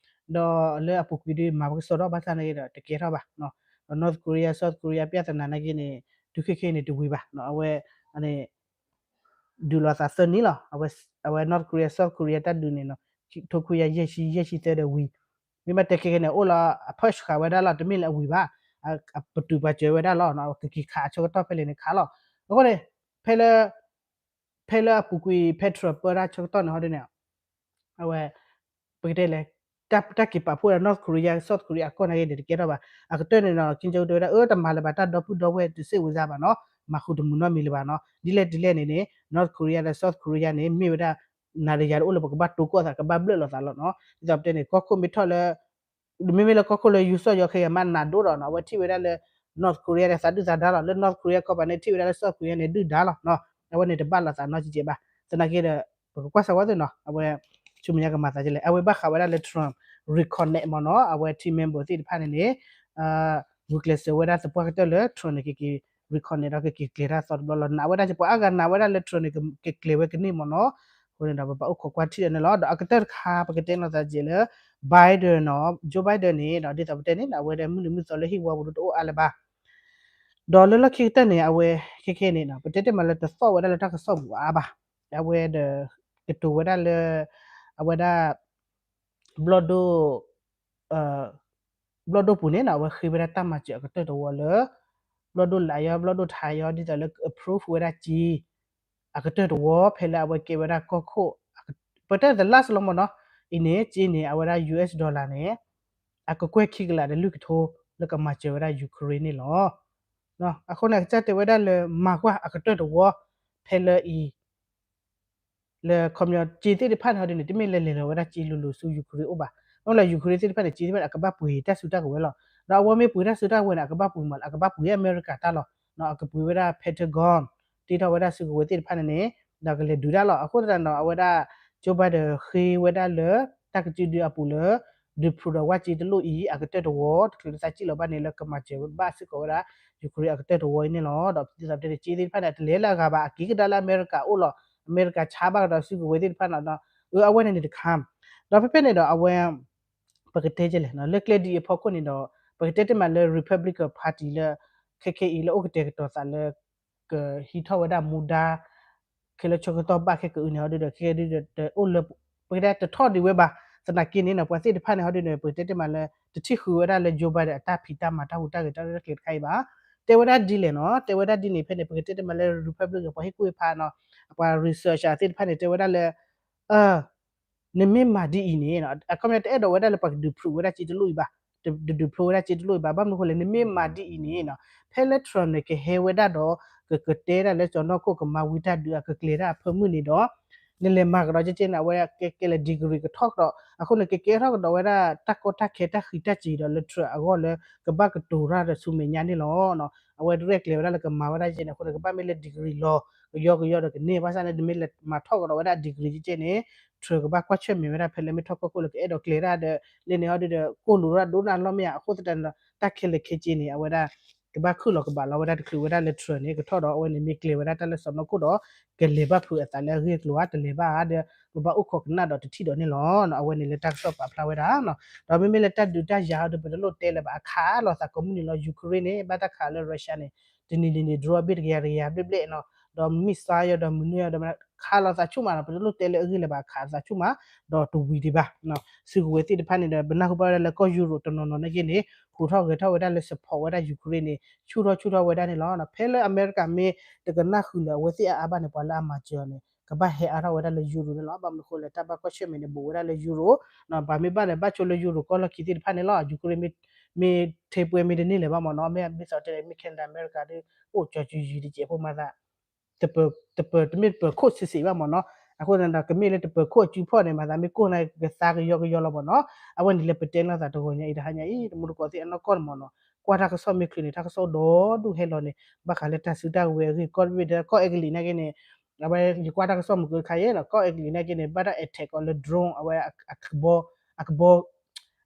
ဒီးလၢအပူၤကွံာ်ဒု မၤဝဲကစီဒီဘၣ်ဆၣ်သနာ်က့ဒီး တကဲထီၣ်ဘၣ်. ဒီး North Korea South Korea ပြဿနာနာ်က့န့ၣ် တုၤခဲခဲအံၤန့ၣ်တဝံၤဘၣ်. အဝဲ ဒုးလိာ်သးသၢနံၣ်လီၤ. အဝဲ North Korea South Korea တၢ်ဒုးန့ၣ်နီၤ ထိခွံကယၤယဲၢ်ဆံ ယဲၢ်ဆံသၢဒီးဝံၤ မ့ၢ်ဘၣ်တဲခဲခဲန့ၣ် အိၣ်လီၤအဖၢၣ်စှၤဝဲဒၣ်လီၤ တမ့ၢ်လၢအဝံၤဘၣ်. ပတုာ်ပာ်စၢၤဝဲဒၣ်လီၤ ကက့ၤခးအဆၢကတီၢ်ဖဲလဲၣ်န့ၣ်ခးလီၤ. အဃိန့ၣ် ဖဲလၢ ဖဲလၢအပူၤကွံာ် ဖဲ Trump ပၢတၢ်ဆၢကတီၢ်န့ၣ်ဟီဒုန့ၣ် အဝဲ ပကတဲလဲၣ် တၢ်က့ၤပာ်ဖှိၣ်ဒီး North Korea South Korea အကီၢ်နာ်က့န့ၣ် တကဲထီၣ်ဘၣ်. အကတၢၢ်န့ၣ်နီၤ Kim Jong Un တဲဝဲဒၣ် အၢ တမၤလၢၤဘၣ် တၢ်ဒီပုၢ်ဒီဝဲၢ်တစ့ၣ်ဝံၤစါဘၣ်နီၤ မၤဃုာ်တမုာ်နီတမံၤလၢၤဘၣ်နီၤ. ဒ်လဲၣ်ဒ်လဲၣ်န့ၣ်န့ၣ် North Korea ဒီး South Korea န့ၣ် မ့ၢ်ဝဲဒၣ် နၤဒီးယၤတအိၣ်လၢပကဘၣ်တိၢ်ကီၢ်သး ကဘၣ်ဘျၢၣ်လိာ်သးလီၤနီၤ. ဒ်သိးပတဲန့ၣ် ကီၢ်ခိၣ်မ့ၢ်ထီၣ်လၢ မ့မ့ၢ်လၢကီၢ်ခိၣ်လၢယူၤစီၣ်ယီၤခဲအံၤမး နးဒိၣ်ဒီးနီၤ အဝဲထံၣ်ဝဲဒၣ်လၢ North Korea န့ၣ် သးဒုၣ်သးဒါလီၤ. လၢ North Korea ကီၢ်ပၤန့ၣ် ထံၣ်ဝဲဒၣ်လၢ South Korea န့ၣ် ဒုၣ်ဒါလီၤနီၤ. အဝဲန့ၣ်တဘၣ်လိာ်သးနီတစဲးဘၣ်. သနာ်က့ဒီး ပကကွၢ်စၢၤဝဲသ့ၣ်နီၤ အဝဲ ဆူမဲာ်ညါကမၤသးဒ်လဲၣ်. အဝဲဘၣ်ဃးဝဲဒၣ်လၢ Trump reconnect မ့ၢ်နီၤ အဝဲ team member သ့ၣ်တဖၣ်န့ၣ်န့ၣ် ဂုာ်ကျဲးစၢးဝဲဒၣ်သပှၢ်ကတၢၢ်လၢ Trump န့ၣ် ကက့ၤ reconnect ဒီးကက့ၤကျဲၤတၢ်သီတဘျီလီၤ. နာ်ဝဲဒၣ်က့ ပှၤအါဂၤနာ်ဝဲဒၣ်လၢ Trump န့ၣ် ကက့ၤကျဲၤဝဲကန့ၢ်မ့ၢ်နီၤ. အဃိန့ၣ်ဒီး ပဘၣ်အိၣ်ခိးကွၢ်ထံၣ်ဒီးန့ၣ်လီၤ. ဒီးအကတၢၢ်တခါ ပကတဲနီၤသးဒ်လဲၣ် Biden နီၤ Joe Biden န့ၣ်ဒီး ဒ်သိးပတဲန့ၣ် အဝဲဒီးမုၢ်နံၤမုၢ်သီလၢဟံၣ်ဝါပူၤဒိၣ်တအိၣ်အါလၢၤဘၣ်. ဒီးလၢလီၢ်ခံကတၢၢ်န့ၣ် အဝဲခဲခဲန့ၣ် ပတဲတ့ၢ်မးလၢတသီၣ်ဝဲဒၣ်လၢတၢ်ကစီၣ်ပူၤအါဘၣ်. အဝဲဒီး ကတိၤဝဲဒၣ်လၢ အဝဲဒၣ် ဘျီၣ်ဒိၣ် ဘျီၣ်ဒိၣ်ပူၤန့ၣ်နီၤ အဝဲဃ့ဝဲဒၣ်တၢ်မၤစၢၤအကတၢၢ်တဝီလၢ ဘျီၣ်ဒိၣ်လးယီ ဘျီၣ်ဒိၣ်ထါယီ ဒ်သိးလၢ approve ဝဲဒၣ်က့ အကတၢၢ်တဝီ ဖဲလၢအဝဲကဲဝဲဒၣ်ကီၢ်ခိၣ် ပတဲ the last လီၤမ့ၢ်နီၤ. အံၤန့ၣ် က့န့ၣ် အဝဲဒၣ် US dollar န့ၣ် အကကွဲၢ်ခံကလးဒီးလွံၢ်ကထိ လၢကမၤစၢၤဝဲဒၣ် Ukraine န့ၣ်လီၤ. အဃိန့ၣ် အကစၢ်တဲဝဲဒၣ်လၢမၤကွၢ်အကတၢၢ်တဝီ ဖဲလၢအံၤ လၢခီပညီ က့သ့ၣ်တဖၣ်န့ၣ်ဟီဒ်န့ၣ် တမ့ၢ်လၢလဲၤလီၤဝဲဒၣ်က့လိၤလိၤဆူ Ukraine အိၣ်ဘၣ်. မ့ၢ်လၢ Ukraine သ့ၣ်တဖၣ်န့ၣ် က့သ့ၣ်တဖၣ်န့ၣ် အကဘၣ်ပှ့ၤတၢ်စုတၢ်ကဝဲၤလီၤ. ဒီးအဝဲမ့ၢ်ပှ့ၤတၢ်စုတၢ်ကဝဲၤန့ၣ် အကဘၣ်ပှ့ၤမး အကဘၣ်ပှ့ၤအမဲရကၤတၢ်လီၤ. အကပှ့ၤဝဲဒၣ် Pentagon တ့ထီၣ်ဝဲဒၣ်စုကဝဲၤသ့ၣ်တဖၣ်န့ၣ်န့ၣ် ဒီးကလဲၤဒုးတၢ်လီၤ. အဃိသတးဒီး အဝဲဒၣ် Joe Biden ဃ့ဝဲဒၣ်လၢ တၢ်ကစုဒုအပူၤလၢ ဒုး prove ဒီးဝဲက့တလိၣ်အံၤ အကတၢၢ်တဝီ တချုးလၢသးစံၣ်လီၤဘၣ်န့ၣ် လၢကမၤစၢၤဘၣ်စ့ၢ်ကီးဝဲဒၣ် Ukraine အကတၢၢ်တဝီအံၤန့ၣ်လီၤ. ဒီးဒ်သိးပတဲန့ၣ် က့သ့ၣ်တဖၣ်န့ၣ် တလဲၤလၢအဂၤဘၣ် အက့ၤကဒါလၢအမဲရကၤအိၣ်လီၤ. အမဲရကၤဆါဘၣ်ကဒီးစုကဝဲၤသ့ၣ်တဖၣ်န့ၣ် အဝဲန့ၣ်န့ၣ်တခါ ဒီးဖဲဖဲန့ၣ်ဒီးအဝဲ ပကတဲကလဲၣ် လၢကျဲဒ်အံၤအဖီခိၣ်န့ၣ်ဒီး ပကတဲတ့ၢ်မးလၢ Republican Party လၢ ခဲခဲအံၤလၢအိၣ်ကတဲာ်ကတီၤသးလၢ ကဟံးထီၣ်ဝဲဒၣ်မူဒါ ခဲလၢာ်ဆၢကတီၢ်ဘၣ်ခဲကအုးန့ၣ် ဟီဒုဒီး ခဲခဲဒုဒီး တအိၣ်လၢ ပကတဲတထီၣ်ဒံးဝဲဘၣ်. သနာ်က့န့ၣ်နီၤ ပှၤသ့ၣ်တဖၣ်န့ၣ် ဟီဒုန့ၣ် ပကတဲတ့ၢ်မးလၢ တထံၣ်ဃုာ်ဝဲဒၣ်လၢ Joe Biden အတၢ်ဖံးတၢ်မၤတၢ်ဟူးတၢ်ဂဲၤတၢ်ရဲၣ်တၢ်ကျဲၤတခါအံၤဘၣ်. တဲဝဲဒၣ်ဒ်လဲၣ်နီၤ တဲဝဲဒၣ်ဒ်န့ၣ် ဖဲန့ၣ် ပကတဲတ့ၢ်မးလၢ Republican ပှၤဟ့ၣ်ကူၣ်ဟ့ၣ်ဖးနီၤ ပှၤ researcher သ့ၣ်တဖၣ်န့ၣ် တဲဝဲဒၣ်လၢ နမ့ၢ်မၤဒ်အံၤန့ၣ် အခီပညီတအဲၣ်ဒိးဝဲဒၣ်လၢပှၤကဒုး prove ဝဲဒၣ်က့တလိၣ်အံၤဘၣ်, တဒုး prove ဝဲဒၣ်က့တလိၣ်အံၤဘၣ်. ဘၣ်မနုၤအဃိလဲၣ် နမ့ၢ်မၤဒ်အံၤန့ၣ် ဖဲလၢ Trump န့ၣ် ကဟဲဝဲဒၣ်ဒီး ကကတဲဒၣ်လၢစီၤနီၢ်ခိၣ်ကမၤဝံတၢ်ဒုး အကကျဲၤတၢ်အဖၢမုၢ်န့ၣ်ဒီး နလဲၤမၤကဒီးကဲကဲန့ၣ် အဝဲကဲကဲလၢ degree ကထီၣ်ကဒီး အဃိန့ၣ် ကကဲထီၣ်ကဒီးဝဲဒၣ်တၢ်ကီတၢ်ခဲတၢ်ဃံးတၢ်စံးဒီးလၢ Trump အဂီၢ်လၢ ကဘၣ်ကတိၤတၢ်ဒီးဆူမဲာ်ညါန့ၣ်လီၤ. အဝဲရဲၣ်ကျဲၤဝဲဒၣ်လၢကမၤဝဲဒၣ်ကဲန့ၣ် အဃိန့ၣ် ကဘၣ်မ့ၢ်လၢ degree လီၤ ကယီကယီဒီးကန့ၢ် ဘၣ်ဆၣ်န့ၣ် တမ့ၢ်လဲၤမၤထီၣ်ကဒီးဝဲဒၣ် degree ကဲကဲန့ၣ် Trump ကဘၣ်ကွၢ်ဆၢၣ်မဲာ်ဝဲဒၣ်ဖဲလၢမ့ၢ်ထီၣ်ကီၢ်ခိၣ်လၢကအဲၣ်ဒိးကျဲၤတၢ်ဒီး လၢန့ၣ်ဟီဒုဒီး ကိၢ်လိာ်တၢ်ဒိၣ်နၢ်လီၢ်မ့ၢ်ဧါ. အဃိသတးန့ၣ်ဒီး တၢ်ခဲလၢာ်ခဲဆ့န့ၣ် အဝဲဒၣ် ကဘၣ်ခုၣ်လီၤကဘၣ်လီၤဝဲဒၣ်တချုးဝဲဒၣ်လၢ Trump န့ၣ် ကထီၣ်ဒီးအဝဲန့ၣ်မ့ၢ်ကျဲၤဝဲဒၣ်တၢ်လၢစီၤနီၢ်ခိၣ်ဒီး ကလဲၤဘၣ်ဖုးအသးလၢအဂ့ၢ်အကျိၤဧါ တလဲၤဘၣ်ဧါဒီး ပဘၣ်အိၣ်ခိးကနၣ်ဒီးတထံၣ်ဒီးန့ၣ်လီၤ. အဝဲန့ၣ်လၢတၢ်ကစီၣ်ပာ်ဖျါဝဲဒၣ် ဒီးမ့မ့ၢ်လၢတၢ်ဒုးတၢ်ယၤဟီဒု ပတလိၣ်တဲလၢၤဘၣ် အခးလိာ်သးကိးမုၢ်နံၤလီၤ. Ukraine န့ၣ် ဘၣ်တၢ်ခးလၢ Russia န့ၣ် တနံၤနံၤန့ၣ် drone ဘ့ၣ်တကယၤတကယၤဘျဲၣ်ဘျဲၣ်နီၤ ဒီး missile ယီၤ ဒီးမနုၤယီၤ ဒီးခးလိာ်သးဆူၣ်မးနီၤ, ပတလိၣ်တဲလၢအဂ့ၢ်လၢၤဘၣ် ခးလိာ်သးဆူၣ်မး ဒီးတဝံၤဒံးဘၣ် စုကဝဲၤသ့ၣ်တဖၣ်န့ၣ်ဒီး ပနၢ်ဟူဘၣ်ဝဲဒၣ်လၢကီၢ်ယူရိးတနီၤနီၤနာ်က့န့ၣ် ဟူးထီၣ်ဂဲၤထီၣ်ဝဲဒၣ်လၢ support ဝဲဒၣ် Ukraine န့ၣ် ဆူၣ်ထီၣ်ဆူၣ်ထီၣ်ဝဲဒၣ်န့ၣ်လီၤ. ဖဲလၢအမဲရကၤမ့ၢ်တကနၣ်ဃုာ်လၢၤအဝဲသ့ၣ်အါအါဘၣ်န့ၣ် ပှၤလၢအမၤစၢၤအီၤန့ၣ် ကဘၣ်ဟဲအါထီၣ်ဝဲဒၣ်လၢယူရိးန့ၣ်လီၤ. ဘၣ်မနုၤအဃိလဲၣ် တၢ်ဘၣ်ကွၢ်ဆၢၣ်မဲာ်န့ၣ် ဘူးဝဲဒၣ်လၢယူရိး ဘၣ်မ့ၢ်ဘၣ်ဒီး ဘၣ်ဆိလၢယူရိးကီၢ်လီၢ်ခံသ့ၣ်တဖၣ်န့ၣ်လီၤ. Ukraine မ့ၢ် မ့ၢ်ထဲပှဲၤမ့ၢ်တန့ၢ်လၢၤဘၣ်မ့ၢ်နီၤ, မ့ၢ်မ့ၢ်သီတဲလဲၣ် မ့ၢ် Canada အမဲရကၤဒီး အိၣ်ကၠီစုယံၤတစဲးဖိမၤသး တပၢၤ တပၢၤ တမ့ၢ်တပၢၤခိၣ်ဆံးဆံးဘၣ်မ့ၢ်နီၤ. အဃိသတးဒီး ကမ့ၢ်လၢတပၢၤခိၣ်အစုဖီၣ်န့ၣ် မၤသးမ့ၢ်ကိၢ်န့ၣ် ကသါကယီကယီလီၤမ့ၢ်နီၤ. အဝဲန့ၣ်လၢပတဲလိာ်သးတဂီၤညါအံၤ တဟါညါအံၤ တမူတကိးသ့ၣ်အနီၢ်ကီၢ်န့ၣ်မ့ၢ်နီၤ, ကွၢ်တၢ်ကစီၣ်မ့ၢ်ချုးန့ၣ် တၢ်ကစီၣ်ဒီဒူၣ်ဟဲလီၤန့ၣ် ဘၣ်ဃးလၢတၢ်စုတၢ်ကဝဲၤအဂ့ၢ် ကီၢ်တဘ့ၣ်ဒီး ကီၢ်အဲကလံးနာ်က့န့ၣ် အဝဲယကွၢ်တၢ်ကစီၣ်မုၢ်ကခါယဲနီၤ, ကီၢ်အဲကလံးနာ်က့န့ၣ် ဘၣ်တၢ် attack အီၤလၢ drone အဝဲ အကဘီ အကဘီ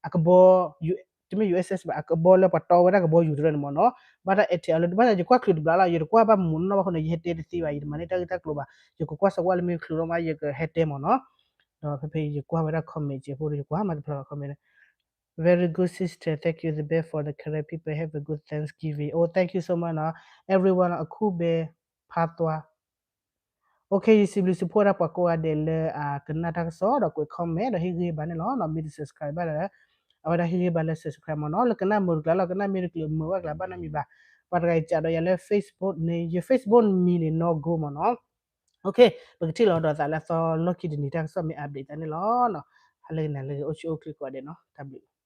အကဘီ တမ့ၢ် ယူအ့ၣ်အ့ၣ် ဘၣ် အကဘီလၢပှၤတီဝဲဒၣ်ကဘီယူၤတရၢန့ၣ်မ့ၢ်နီၤ. ဘၣ်တၢ် attack အီၤလၢ ဘၣ်ဆၣ်ယကွၢ်ချုးတဘျီလီၤ, ယတကွၢ်ဘၣ်မုာ်နီၢ်ဘၣ်အဃိန့ၣ် ယဟဲတဲတသ့ဘၣ်, ယတမၤန့ၢ်တၢ်ဂ့ၢ်တၢ်ကျိၤဘၣ်, ယကကွၢ်စၢၤကွၢ်လၢမ့ၢ်ချုးထီၣ်မး ယကဟဲတဲမ့ၢ်နီၤ. ဒီးဖဲဖဲယကွၢ်ဝဲဒၣ် comment စဲးဖိဒီး ယကွၢ်မၤတဖျါလီၤ comment Very good, sister. Thank you. The best for the Karen people. Have a good Thanksgiving. Oh, thank you so much နီၤ everyone နီၤ, အခုပဲ ဖးသွား Okay, ယစံးဘျုးစံးဖှိၣ်ဝဲဒၣ်ပှၤကိးဂၤဒဲးလၢအကနၣ်တၢ်ကစီၣ်ဒီး ကွဲး comment ဒီးဟ့ၣ်ဂံၢ်ဘါန့ၣ်လီၤ. မ့ၢ်တ subscribe ဘၣ်ဒီး အဝဲဒၣ်ဟ့ၣ်ဂံၢ်ဘါလၢ subscribe မ့ၢ်နီၤ. လၢကနၣ်မုာ်တကျါလီၤ, ကနၣ်မ့ၢ်တကျါမုာ်ဝဲကျါဘၣ်နီတမံၤဘၣ်. ပှၤတဂၤအံၤစးဒီးယၤလၢ Facebook န့ၣ် ယ Facebook မံၤန့ၣ် နီၢ်ကိမ့ၢ်နီၤ. Okay, ပကထံၣ်လိာ်ဒီးသးလၢအသီလီၢ်ခံတနံၤ တၢ်ကစီၣ်မ့ၢ် update သးန့ၣ်လီၤ. ဟါလၢဂ့ၤ နၤလၢဂ့ၤ အိၣ်ဆူၣ်အိၣ်ချ့ကိးဂၤဒဲးနီၤ, တၢ်ဘျုး